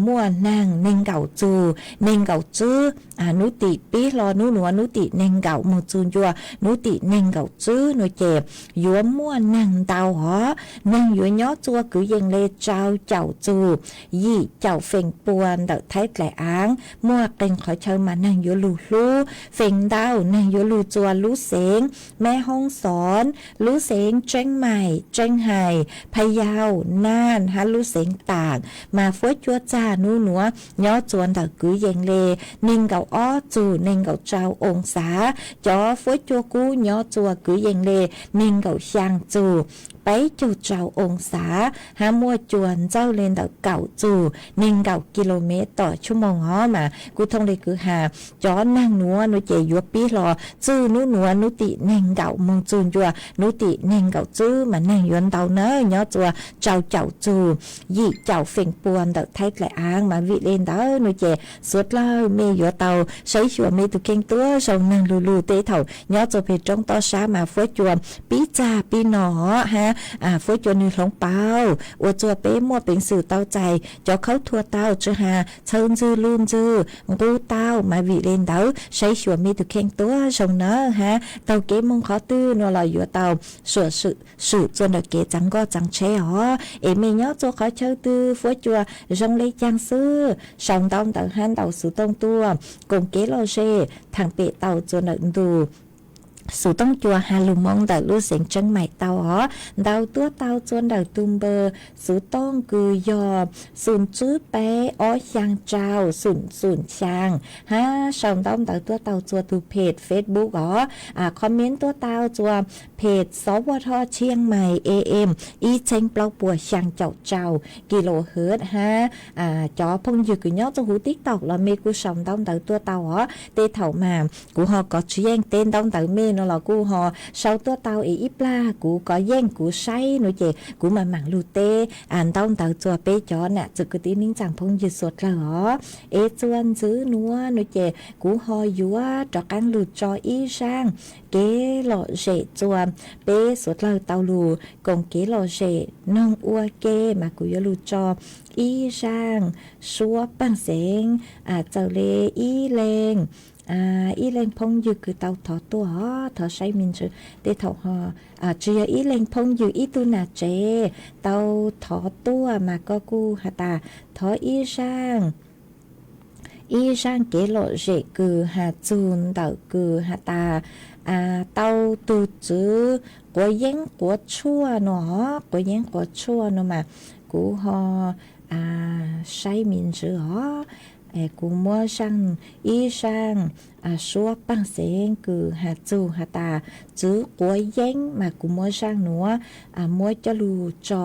muaj naag neeg nkaum txug neeg nkaum tswb, nub tim pib hlo nub nuav nub tim neeg nkaum moog txug ncua nub tim neeg nkaum tswb no ces yuav muaj naag ntau os. Naag yuav nyob txua kwv yees le rau caum txug yim caum feem pua ntawm Thaib dlaim aav, muaj qee qhov chaw mas naag yuav lug hlub. Feem ntau naag yuav lug txua lub xeev Meb Hoob Xoob, lub xeev Tseeb Maim, Tseeb Hais, Pha Yau, Naj hab lub xeev Taam. Mas fuab cua txag nub nuav nyob txua ntawm kwv yees le neeg nkaum ob txug neeg nkaum rau oo xav. Cov fuab cua kub nyob txua kwv yees le neeg nkaum xyaa txug peb caug rau oo xav, hab muaj cua ntxawj le ntawm kaum txug neeg nkaum kis lus mev tom tshuaj moog os. Mas kuj thooj le kws has cov naag nuav nuav ces yuav pib hlo txug nub nuav nub tim neeg nkaum moog txug ncua nub tim neeg nkaum tswb mas naag yuav ntau nawb, nyob txua rau caum txug yim caum feem pua ntawm Thaib dlaim aav. Mas vim le ntawd nuav ces suav dlawg mej yuav tau saib xyuas mej tug kheej tuab zoo naag lug lug. Tej thaum nyob txua peg roob tob sab mas fuab cua pib txag pib no hab fuab cua nwg hloov pauv ua txua peb muaj peev xwm tau txais cov khaub thuas tau tsi has txhawb ntxwg lug ntxwg nqub tau. Mas vim le ntawd saib xyuas mej tug kheej tuab zoo nawb hab taug kev moog qhov twg nuav los yuav tau swm txua ntawm kev txaav nkoj txaav tsheb os. Es mej nyob txua qhov chaw twg fuab cua zoo le caag xwb sau ntaub ntawv hab ntau xuv tooj tuaj koom kev lom zem thaam pem tau txua ntawm ntu xuv tooj cua has lug Moob ntawm lub xeev Tseeb Maim tau os. Ntau tuab tau txua ntawm tug npawb xuv tooj kws yog xum tswb peb ob xyaa rau xum xum xyaa hab sau ntaub ntawv tuab tau txua tug peg Facebook os. Comment tuab tau txua peg Xov Vaj Thoj Tshiaj Mais A M ib txheeb plaub puas xyaa caum rau kis lus hwv hab cov phooj ywg kws nyob txua huv TikTok los mej kuj sau ntaub ntawv tuaj tau os. Tej thaum mas kuv ho kov tsis yeej teb ntaub ntawv mej no los kuj ho sau tuaj tau es ib plag kuv kov yeej kuv saib no ces kuv mam mam lug teb ntaub ntawv txuas peb cov nam txiv kwv tij neej tsaa phooj ywg suav dlawg os. Es txuas ntxiv nuav no ces kuv ho yuav rov qaab lug tso ib zaaj kev lom zem txuas peb suav dlawg tau lug koom kev lom zem noog ua ke mas kuv yuav lug tso ib zaaj suab paaj xeev txawm le ib leeg, ib leeg phooj ywg kws tau thov tuaj os, thov saib me ntsis tej thaum ho tsi yog ib leeg phooj ywg, ib tug nam tsev tau thov tuaj mas koj kuj has tas thov ib zaaj ib zaaj kev lom zem kws has txug ntawm kws has tas tau tug tswv quav yeeb quav tshuaj no, quav yeeb quav tshuaj no mas kuv ho saib me ntsis os. Kuv muab zaaj ib zaaj suab paaj xeev kws has txug has tas tswv quav yeeb mas kuv muab zaaj nuav muab coj lug tso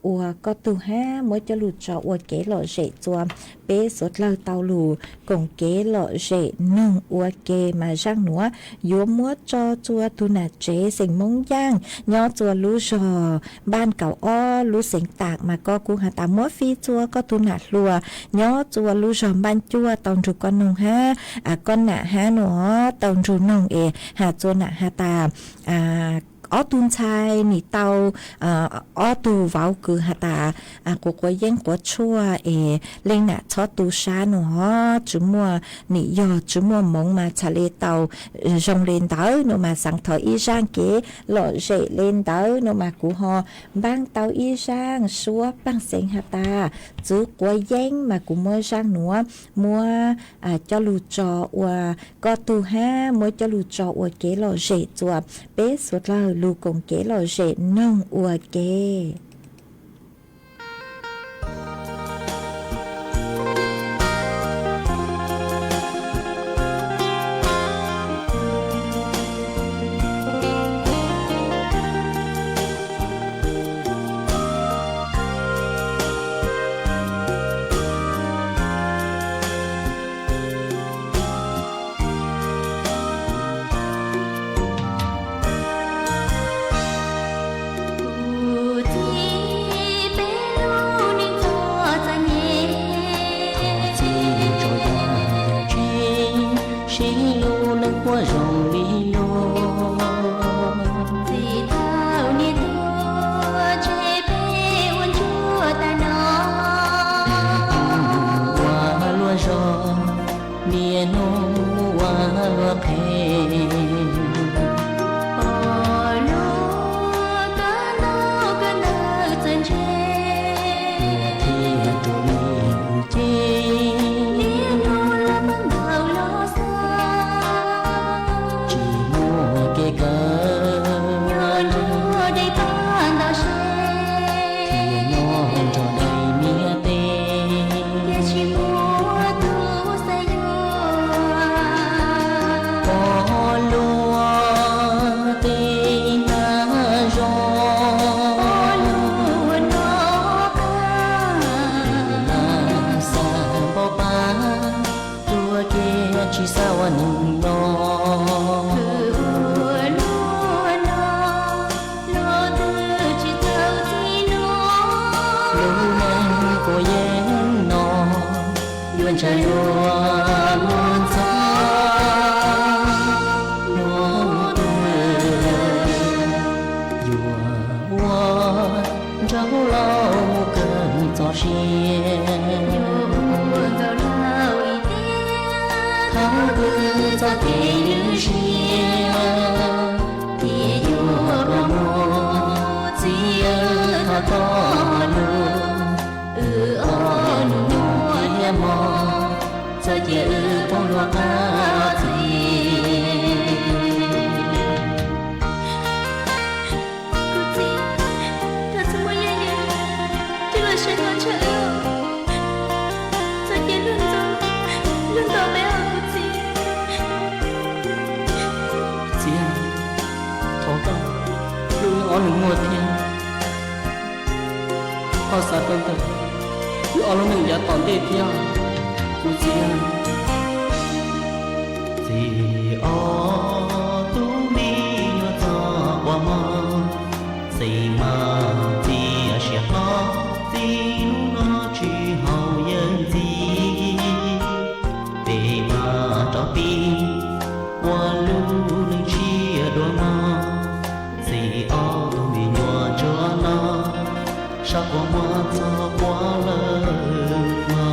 ua koj tug hab muab coj lug tso ua kev lom zem txuas peb suav dlawg tau lug koom kev lom zem noog ua ke mas zaaj nuav yuav muab tso txuas tug nam tsev xeem Moob Yaaj nyob txuas lub zog npaaj kaum ob lub xeev Taam mas koj kuj has tas muab fij txuas koj tug nam hluas nyob txuas lub zog npaaj cuaj tau nrug koj noog hab koj nam hab no tau nrug noog es has txuas nam has tas ob tug ntxhais nim tau ob tug vauv kws has tas quav quav yeeb quav tshuaj es leej nam txhob tu sab no, tsi muaj, nim yog tsi muaj moov mas txhad le tau zoo le ntawd no mas xaav thov ib zaaj kev lom zem le ntawd no mas kuv ho npaaj tau ib zaaj suab paaj xeev has tas tswv quav yeeb mas kuv muab zaaj nuav muab coj lug tso ua koj tug hab muab coj lug tso ua kev lom zem txuas peb suav dlawg lug koom kev lom zem noog ua ke. Kuv txiv, peb lub neej txom txom nyem, txiv tso yam tseeb, sib hlub neej puab zoo li luag. Txiv tau niam tuag tseg peb ua ntsuag tag no, ua luag zog, niaj hnub ua luag qhev. Pom luag kawm ntaub kawm ntawv txawj ntse, thiaj rau li ces niaj hnub los pab ntaus los xav, tsis muaj kev kawm, nyob nruab dej pab ntaus seb, thiaj nyob nrog dais niam teb, thiaj tsis muaj tus xav yuav. Pom luag tej nag zog, pom luag noj qab, lam xav npau pab, tuag kiag tsis xav ua neeg nyob. Luag no, luag twg tsis txawj txij nuav, lub neej quav yeeb no, yuav ntshaw luag luag ntxhov, luag twg yuav ua nraug laus kawg txoj sia, yuav ua nraug laus ib tiam, thov wb txoj kev ywj siab, thiaj yuav pluag muaj txiv thov txoj lus, wb ob nus muaj thiab hmo, txoj cia wb poob luag qab txij. Kuv txiv, thov txhob muab yaj yawm twb los saib los ntshaw wb, txoj cia luag ntxub luag ntaus peb os kuv txiv. Txiv, thov koj, wb ob nus muaj thiab, thov xav tau ntawm wb ob lub neej yav tom ntej thiab kuv txiv. Txiv, ob tug me Ob tug me nyuam ntsuag no, sab puas muaj txog quav lawm no.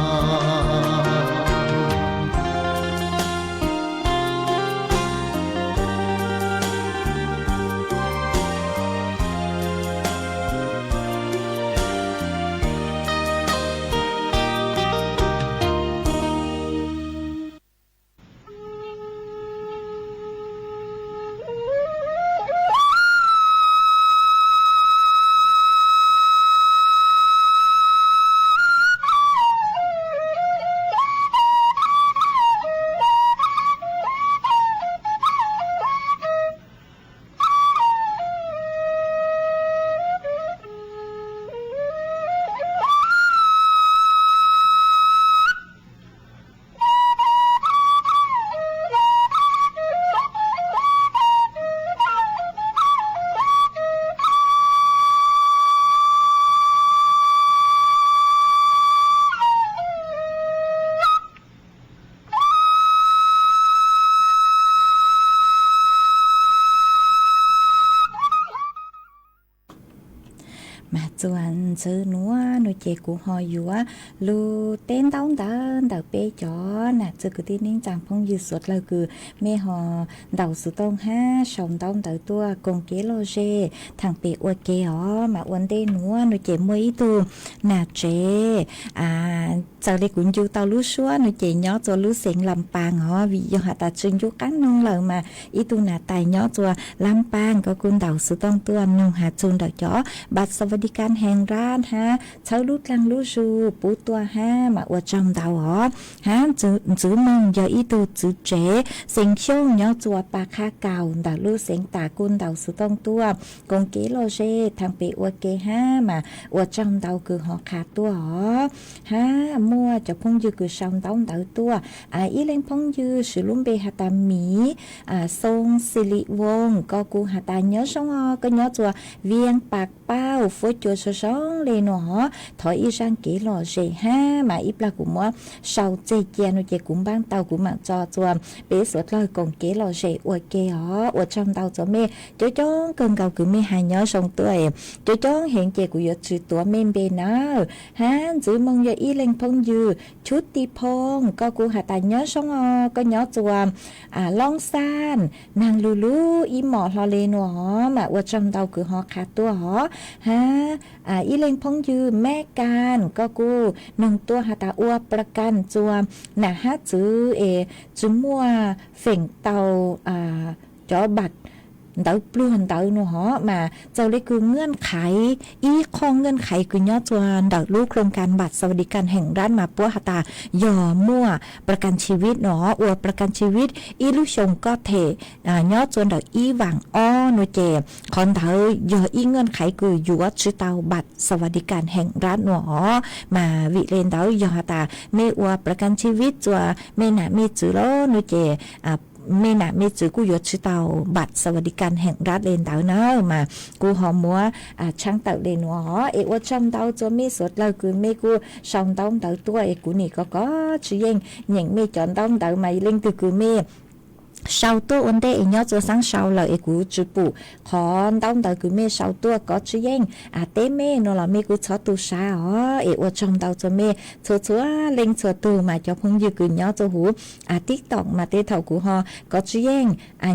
Mas txuas ntxwv nuav no ces kuv ho yuav lug teb ntaub ntawv ntawm peb cov nam txiv kwv tij neej tsaa phooj ywg suav dlawg kws mej ho ntaus xuv tooj hab sau ntaub ntawv tuaj koom kev lom zem thaam pem ua ke os. Mas ua ntej nuav no ces muaj ib tug nam tsev, txawm le kuv ncu tau lub suab no ces nyob txua lub xeev Lam Paas os, vim yog has tas tsi ncu qaab noog lawm mas ib tug nam tais nyob txua Lam Paas koj kuj ntaus xuv tooj tuaj noog has txug ntawm cov npam xas vas di kas hees rab hab txhawb lub dlaag lub zug pub tuaj hab mas ua tsaug ntau os. Hab ntxwv moog yog ib tug txwv tsev xeev Xyooj nyob txua Pas Qha Kaus ntawm lub xeev Tas kuj ntaus xuv tooj tuaj koom kev lom zem thaam pem ua ke hab mas ua tsaug ntau kws ho qha tuaj os. Hab muaj cov phooj ywg kws sau ntaub ntawv tuaj, ib leeg phooj ywg swv lub npe has tas Miv Xoo Xis Lis Voos, koj kuj has tas nyob zoo os, koj nyob txua Vias Pas Pauj, fuab cua zoo zoo le nuav os, thov ib zaaj kev lom zem hab mas ib plag kuv muab sau txeg cia no ces kuv npaab tau kuv maam tso txua peb suav dlawg koom kev lom zem ua ke os. Ua tsaug ntau txua mej coob coob kawg nkaus kws mej has nyob zoo tuaj, coob coob heev ces kuv yuav tsi tuav mej npe nawb. Hab ntxwv moog yog ib leeg phooj ywg Chub Tis Phooj, koj kuj has tas nyob zoo os, koj nyob txua Loob Xaj, naag lug lug ib mos hlo le nuav os, mas ua tsaug ntau kws ho qha tuaj os. Hab ib leeg phooj ywg Meb Kas, koj kuj noog tuaj has tas ua plas kas txua nam hab txwv es tsi muaj feem tau cov npam ntawv pluag ntawd nuav os, mas txawm le kws nqaj qhaiv, ib qho nqaj qhaiv kws nyob txua ntawm lub khloos kas npam xas vas di kas heem rab mas puab has tas yog muaj plas kas tsi vib nuav, ua plas kas tsi vib ib lub xyoos koj them nyob txua ntawm ib vaam ob no ces qhov ntawd yog ib nqaj qhaiv kws yuav tsi tau npam xas vas di kas heem rab nuav os. Mas vim le ntawd yog has tas mej ua plas kas tsi vib txua mej nam mej txwv lawm no ces mej nam mej txwv kuj yuav tsi tau npam xas vas di kas heem rab le ntawd na. Mas kuv ho muab tshaab tawm le nuav os, es ua tsaug ntau txua mej suav dlawg kws mej kuj sau ntaub ntawv tuaj es kuv nim kov kov tsi yeej nyeem mej cov ntaub ntawv, mas leej twg kws mej sau tuaj ua ntej es nyob txua xaab sau lawm es kuv tsi pum qhov ntaub ntawv kws mej sau tuaj, kov tsi yeej teb mej nuav los mej kuj txhob tu sab os. Es ua tsaug ntau txua mej txhua txhua leej txhua tug, mas cov phooj ywg kws nyob txua huv TikTok mas tej thaum kuv ho kov tsi yeej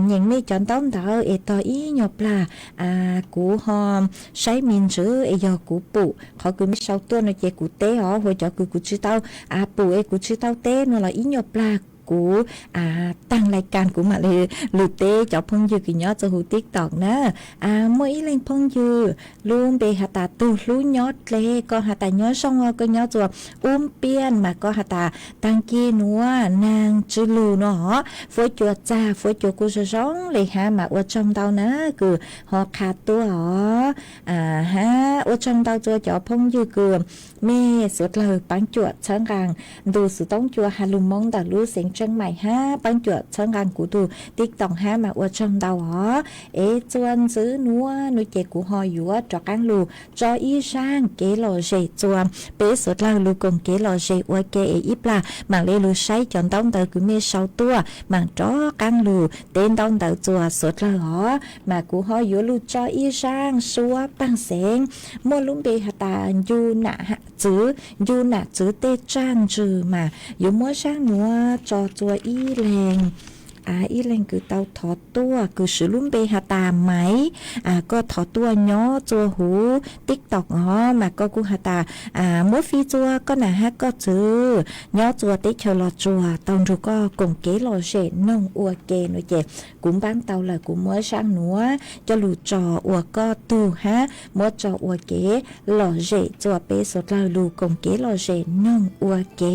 nyeem mej cov ntaub ntawv es tog ib nyuag plag kuv ho saib me ntsis es yog kuv pum qhov kws mej sau tuaj no ces kuv teb os, hu cov kws kuv tsi tau pum es kuv tsi tau teb nuav los ib nyuag plag kuv taag lais kas kuv mam li lug teb cov phooj ywg kws nyob txua huv TikTok na. Muaj ib leeg phooj ywg lub npe has tas Tug Hlub Nyob Dle, koj has tas nyob zoo os, koj nyob txua Ub Piaj mas koj has tas taag kis nuav naag tsi lug nuav os, fuab cua txag fuab cua kuj zoo zoo le hab mas ua tsaug ntau na kws ho qha tuaj os. Hab Ua tsaug ntau rua cov phooj ywg kws mej suav dlawg paab cuam txhawb nqaa ntu xuv toob cua ha lug Moob ntawm lub xeev Tseeb Maim hab paab cuam txhawb nqaa kuv tug TikTok hab mas ua tsaug ntau os. Es rua ntxiv nuav nuav ces kuv ho yuav rov qaab lug tso ib zaaj kev lom zem rua peb suav dlawg lug koom kev lom zem ua ke es ib plag maam le lug saib cov ntaub ntawv kws mej sau tuaj maam rov qaab lug teb ntaub ntawv rua suav dlawg os. Mas kuv ho yuav lug tso ib zaaj suab paag xeev muaj lub npe has tas Ncu Nam Txwv, Ncu Nam Txwv tej tsaaj ntsws mas yuav muab zaaj nuav tso rua ib leeg ib leeg kws tau thov tuaj kws swv lub npe has tas Maiv. Koj thov tuaj nyob rua huv TikTok os mas koj kuj has tas muab fij rua koj nam hab koj txwv nyob rua teb chaws Los Tsuas tau nrug koj koom kev lom zem noog ua ke nuav ces kuv npaab tau lawm kuv muab zaaj nuav coj lug tso ua koj tug hab muab tso ua kev lom zem rua peb suav dlawg lug koom kev lom zem noog ua ke.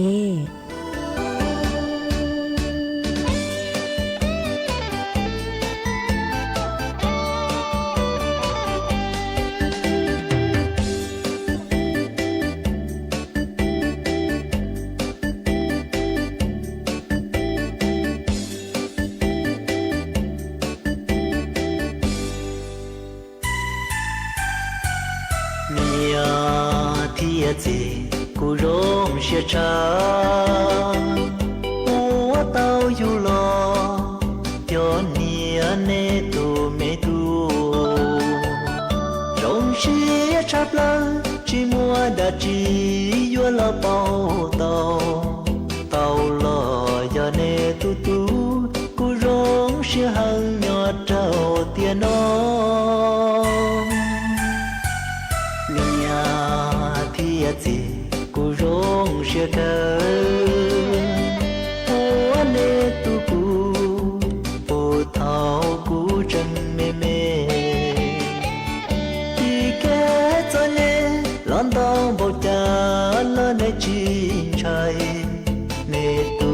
Niam thiab txiv kuv zoo siab tshaj, ua tau yug los cov niam nej tus me tub. Zoo siab tshaj plaws tsis muaj dab tsi yuav los pauv tau, tau los yog nej tus tub, kuv zoo siab heev nyob rau tiam no. Niam thiab txiv kuv zoo siab kawg, ua nej tub kuv puag thaum kuv tseem me me. Tib kev txom nyem los ntau npaum cas los nej tsis ntshai, nej tu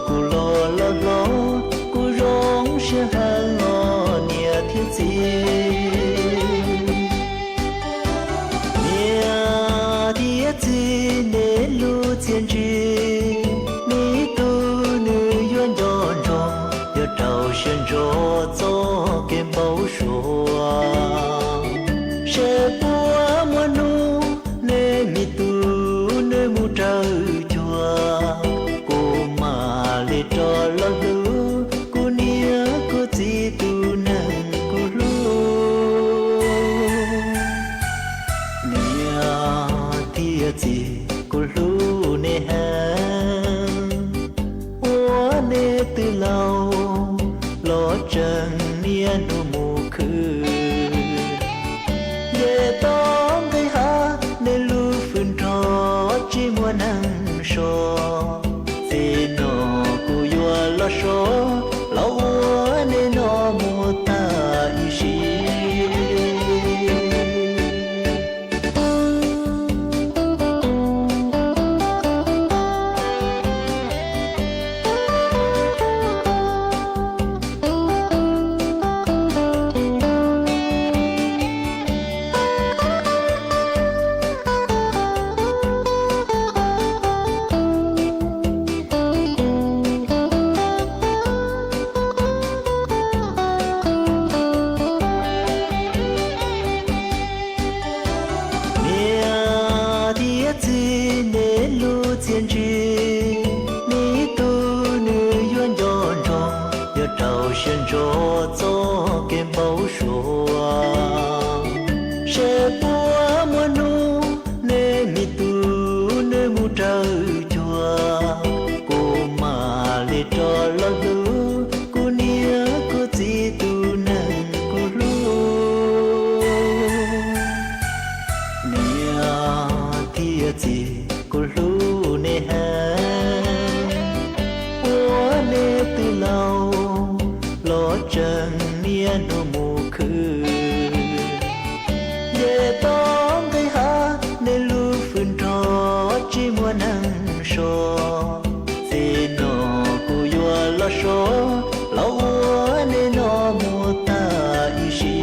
kuv los loj hlob, kuv zoo siab heev os niam thiab txiv. Niam thiab txiv nej lub txiaj ntsig, me tub nws yuav nco ntsoov, yuav rau siab ntso txoj kev npau suav. Seb puas muaj hnub nej me tub nws mus raws cuag, kuv mam li rov los hlub kuv niam kuv txiv tus neeg kuv hlub. Niam thiab txiv kuv hlub nej heev, ua nej tw laug los tseem niaj hnub mus khwv. Nce toj nqis hav nej lub fwm nrog tsis muaj neeg so, txij no kuv yuav los so, los ua nej no mus tag ib sim. Niam thiab txiv nej lub txiaj ntsig, me tub nws yuav nco ntsoov, yuav rau siab ntso txoj kev npau suav. Seb puas muaj hnub nej me tub nws mus raws cuag, kuv mam li rov los hlub kuv niam kuv txiv tus neeg kuv hlub. Niam thiab txiv kuv hlub nej heev, ua nej tw laug los tseem niaj hnub mus khwv. Nce toj nqis hav nej lub fwm nrog tsis muaj neeg so, txij no kuv yuav los so, los ua nej no mus tag ib sim.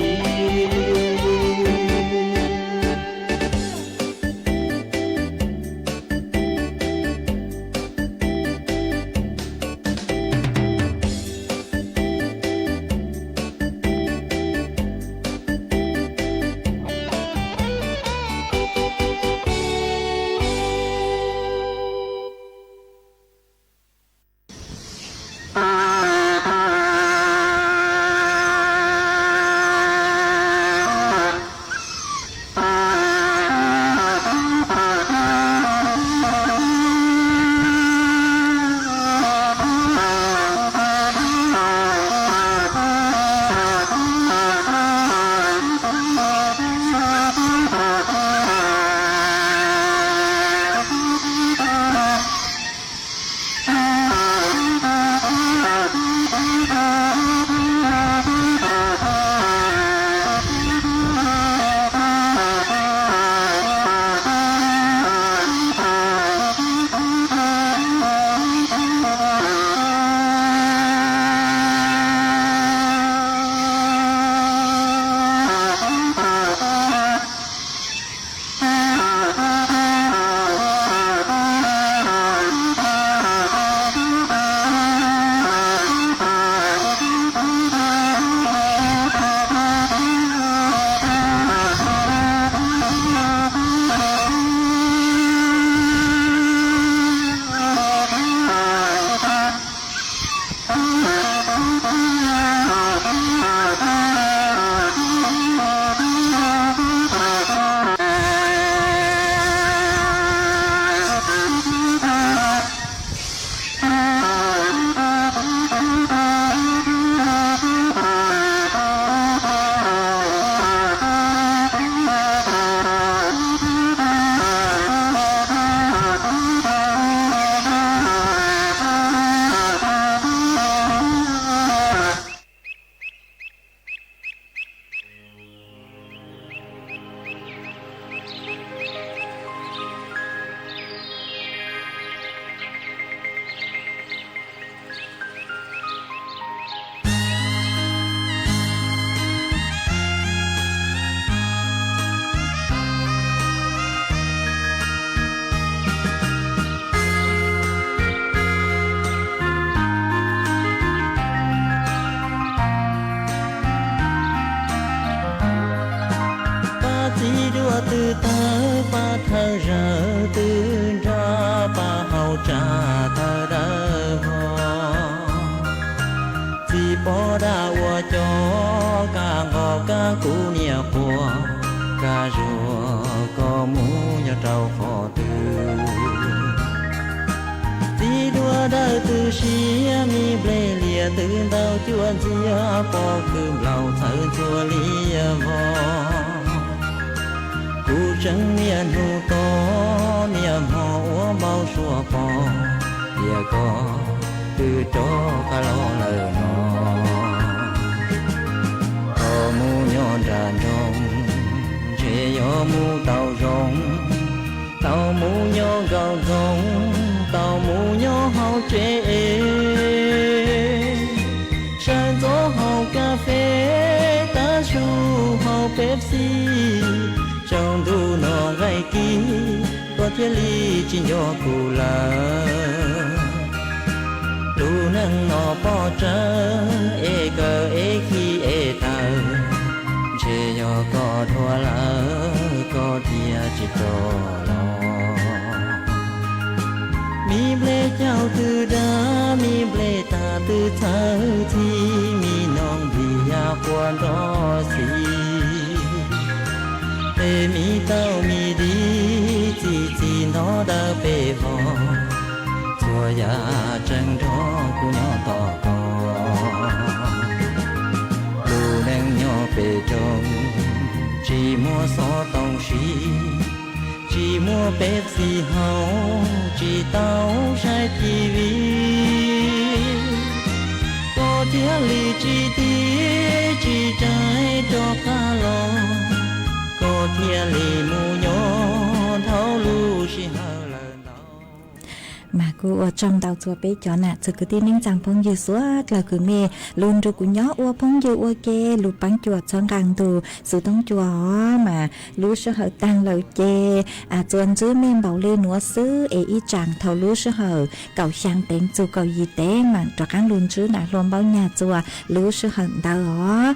Txiv duav twb tawg pab thawj zaws twb nrog pab hauv tsa thawj dawb hos. Txiv pov dab ua cov kab nqos kab kuv niam quas, kab zuag koj mus nyob rau qhov twg. Txiv duav dawb twb siab, me nplej liam twb ntau cuaj ntxiag, pob kws nplaum txhawv ntxhua liab vog. Kuv tseem niaj hnub tos niaj hmo ua npau suav pom tias koj twb rov qab los lawm no. Koj mus nyob nram nroog, ntshe yog mus tau zoo, tau mus nyob nkaum ntxoov, tau mus nyob hauv tsev es, sawv ntxov haus kas fes, tav su haus Pepsi, tsaus ntuj no nqaij kis, koj thiaj li tsis nco kuv lawm. Lub neej no pob tsawb es kawg es khi es tawg, ntshe yog koj dhuav lawm koj thiaj tsis rov los. Me nplej caug twb dab, me nplej tag twb txhawv txhij, me noog nplig ya quaj nrov xis. Tej me tauj me di txi txiv ntov dawb pes vog, txhua yam tseem nrog kuv nyob tos koj. Lub neej nyob pem roob, tsis muaj xov tooj siv, tsis muaj Pepsi haus, tsis tau saib T V. Koj thiaj li tsis tiv tsis rais rov qab los, koj thiaj li mus nyob dhau lub sij hawm lawm ntau. Mas kuj ua tsaug ntau txhua peb cov nam txiv kwv tij neej tsa phooj ywg suav dlawg kwv mej, lug nrug kuv nyob ua phooj ywg ua ke, lug paab cuam txhawb nqaa ntug xov tooj cua os. Mas lub sij hawm taag lawm ces txuas ntxiv mej npaum le nuav xwb es ib tsaam thaum lub sij hawm kaum xyaa teev txug kaum yim teev maam rov qaab lug ntsib nam hluas Npaub Nyag txuas lub sij hawm ntawd os.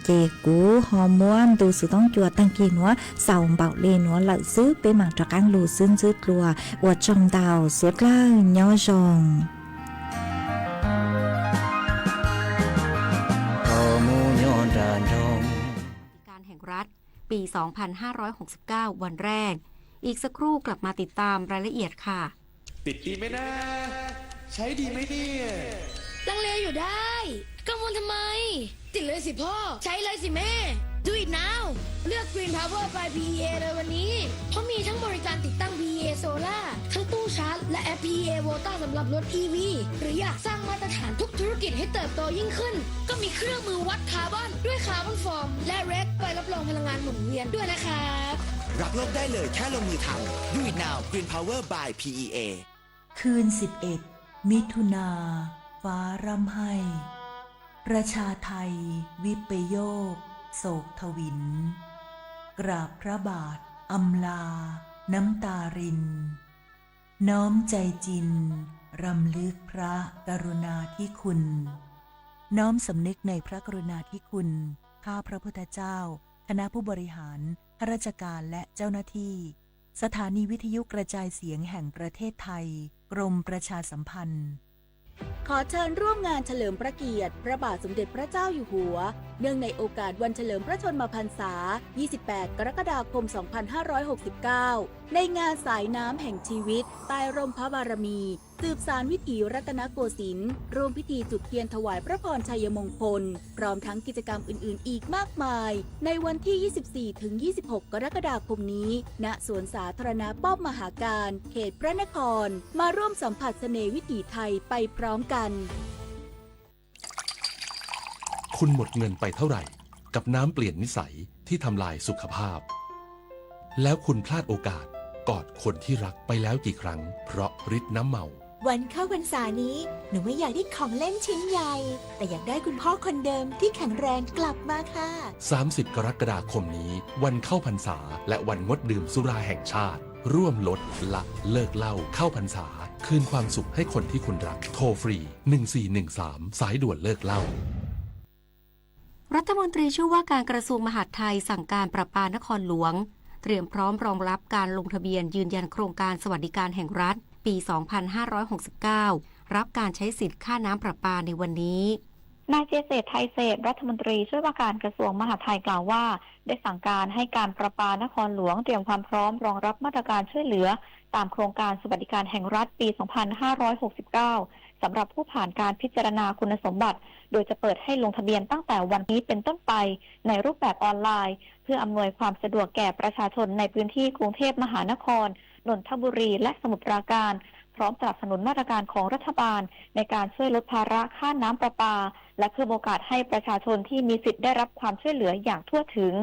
Ces kuv ho muab ntu xov tooj cua taag kis nuav xaus npaum le nuav lawm xwb, peb maam rov qaab lug xwb ntxwb dlua. Ua tsaug ntau, suav dlawg nyob zoo. การแห่งรัฐ ปี สองพันห้าร้อยหกสิบเก้า วันแรก อีกสักครู่กลับมาติดตามรายละเอียดค่ะ ติดดีไหมนะ ใช้ดีไหมเนี่ย ลังเลอยู่ได้ กังวลทำไม ติดเลยสิพ่อ ใช้เลยสิแม่ Do it now เลือก Green Power by พีอีเอ เลยวันนี้ เพราะมีทั้งบริการติดตั้ง พีอีเอ Solar ทั้งตู้ชาร์จ และแอป พีอีเอ Volta สำหรับรถ อีวี หรืออยากสร้างมาตรฐานทุกธุรกิจให้เติบโตยิ่งขึ้น ก็มีเครื่องมือวัดคาร์บอนด้วยคาร์บอนฟอร์ม และ เรค ใบรับรองพลังงานหมุนเวียนด้วยนะครับ รักโลกได้เลยแค่ลงมือทำ Do it now Green Power by พีอีเอ คืนสิบเอ็ด มิถุนา ฟ้าร่ำไห้ ประชาไทย วิปโยค โศกทวิน กราบพระบาท อำลา น้ำตาริน น้อมใจจริง รำลึกพระกรุณาธิคุณ น้อมสำนึกในพระกรุณาธิคุณ ข้าพระพุทธเจ้า คณะผู้บริหาร ข้าราชการ และเจ้าหน้าที่ สถานีวิทยุกระจายเสียงแห่งประเทศไทย กรมประชาสัมพันธ์ ขอเชิญร่วมงานเฉลิมพระเกียรติพระบาทสมเด็จพระเจ้าอยู่หัว เนื่องในโอกาสวันเฉลิมพระชนมพรรษา ยี่สิบแปด กรกฎาคม สองพันห้าร้อยหกสิบเก้า ในงานสายน้ำแห่งชีวิต ใต้ร่มพระบารมี สืบสานวิถีรัตนโกสินทร์ ร่วมพิธีจุดเทียนถวายพระพรชัยมงคล พร้อมทั้งกิจกรรมอื่นๆ อีกมากมาย ในวันที่ ยี่สิบสี่ ถึง ยี่สิบหก กรกฎาคมนี้ ณ สวนสาธารณะป้อมมหาการ เขตพระนคร มาร่วมสัมผัสเสน่ห์วิถีไทยไปพร้อมกัน คุณหมดเงินไปเท่าไหร่ กับน้ำเปลี่ยนนิสัยที่ทำลายสุขภาพ แล้วคุณพลาดโอกาสกอดคนที่รักไปแล้วกี่ครั้ง เพราะฤทธิ์น้ำเมา วันเข้าพรรษานี้ หนูไม่อยากได้ของเล่นชิ้นใหญ่ แต่อยากได้คุณพ่อคนเดิมที่แข็งแรงกลับมาค่ะ สามสิบ กรกฎาคมนี้ วันเข้าพรรษา และวันงดดื่มสุราแห่งชาติ ร่วมลดละเลิกเหล้าเข้าพรรษา คืนความสุขให้คนที่คุณรัก โทรฟรี หนึ่งสี่หนึ่งสาม สายด่วนเลิกเหล้า ร รัฐมนตรีช่วยว่าการกระทรวงมหาดไทยสั่งการประปานครหลวง เตรียมพร้อมรองรับการลงทะเบียนยืนยันโครงการสวัสดิการแห่งรัฐปี สองพันห้าร้อยหกสิบเก้า รับการใช้สิทธิ์ค่าน้ำประปาในวันนี้ นายเจเศรษฐ ไทยเศรษฐ รัฐมนตรีช่วยว่าการกระทรวงมหาดไทยกล่าวว่า ได้สั่งการให้การประปานครหลวงเตรียมความพร้อมรองรับมาตรการช่วยเหลือตามโครงการสวัสดิการแห่งรัฐปี สองพันห้าร้อยหกสิบเก้า สำหรับผู้ผ่านการพิจารณาคุณสมบัติ โดยจะเปิดให้ลงทะเบียนตั้งแต่วันนี้เป็นต้นไปในรูปแบบออนไลน์ เพื่ออำนวยความสะดวกแก่ประชาชนในพื้นที่กรุงเทพมหานคร นนทบุรี และสมุทรปราการ พร้อมสนับสนุนมาตรการของรัฐบาลในการช่วยลดภาระค่าน้ำประปา และเพิ่มโอกาสให้ประชาชนที่มีสิทธิ์ได้รับความช่วยเหลืออย่างทั่วถึง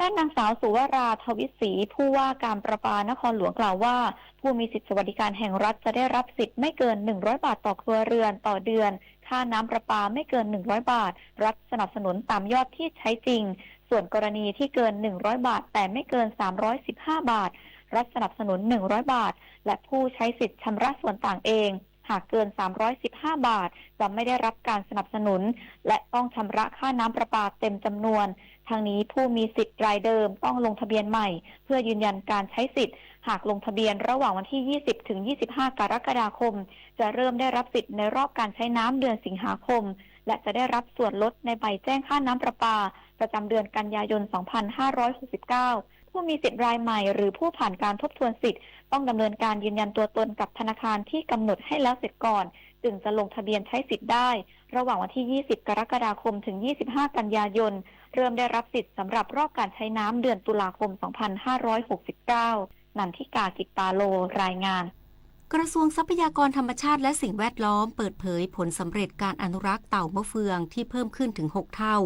ด้านนางสาว สุวรา ทวิศรี ผู้ว่าการประปานครหลวงกล่าวว่า ผู้มีสิทธิ์สวัสดิการแห่งรัฐจะได้รับสิทธิ์ไม่เกิน หนึ่งร้อย บาทต่อครัวเรือนต่อเดือน ค่าน้ำประปาไม่เกิน หนึ่งร้อย บาท รัฐสนับสนุนตามยอดที่ใช้จริง ส่วนกรณีที่เกิน หนึ่งร้อย บาท แต่ไม่เกิน สามร้อยสิบห้า บาท รัฐสนับสนุน หนึ่งร้อย บาท และผู้ใช้สิทธิ์ชำระส่วนต่างเอง หากเกิน สามร้อยสิบห้า บาท จะไม่ได้รับการสนับสนุน และต้องชำระค่าน้ำประปาเต็มจำนวน ทั้งนี้ผู้มีสิทธิ์รายเดิมต้องลงทะเบียนใหม่ เพื่อยืนยันการใช้สิทธิ์ หากลงทะเบียนระหว่างวันที่ ยี่สิบ ถึง ยี่สิบห้า กรกฎาคม จะเริ่มได้รับสิทธิ์ในรอบการใช้น้ำเดือนสิงหาคม และจะได้รับส่วนลดในใบแจ้งค่าน้ำประปา ประจำเดือนกันยายน สองพันห้าร้อยหกสิบเก้า ผู้มีสิทธิ์รายใหม่หรือผู้ผ่านการทบทวนสิทธิ์ ต้องดำเนินการยืนยันตัวตนกับธนาคารที่กำหนดให้แล้วเสร็จก่อน จึงจะลงทะเบียนใช้สิทธิ์ได้ ระหว่างวันที่ ยี่สิบ กรกฎาคม ถึง ยี่สิบห้า กันยายน เริ่มได้รับสิทธิ์สำหรับรอบการใช้น้ำเดือนตุลาคม สองพันห้าร้อยหกสิบเก้า นันทิกา กิตตาโล รายงาน กระทรวงทรัพยากรธรรมชาติและสิ่งแวดล้อมเปิดเผยผลสำเร็จการอนุรักษ์เต่ามะเฟืองที่เพิ่มขึ้นถึง หก เท่า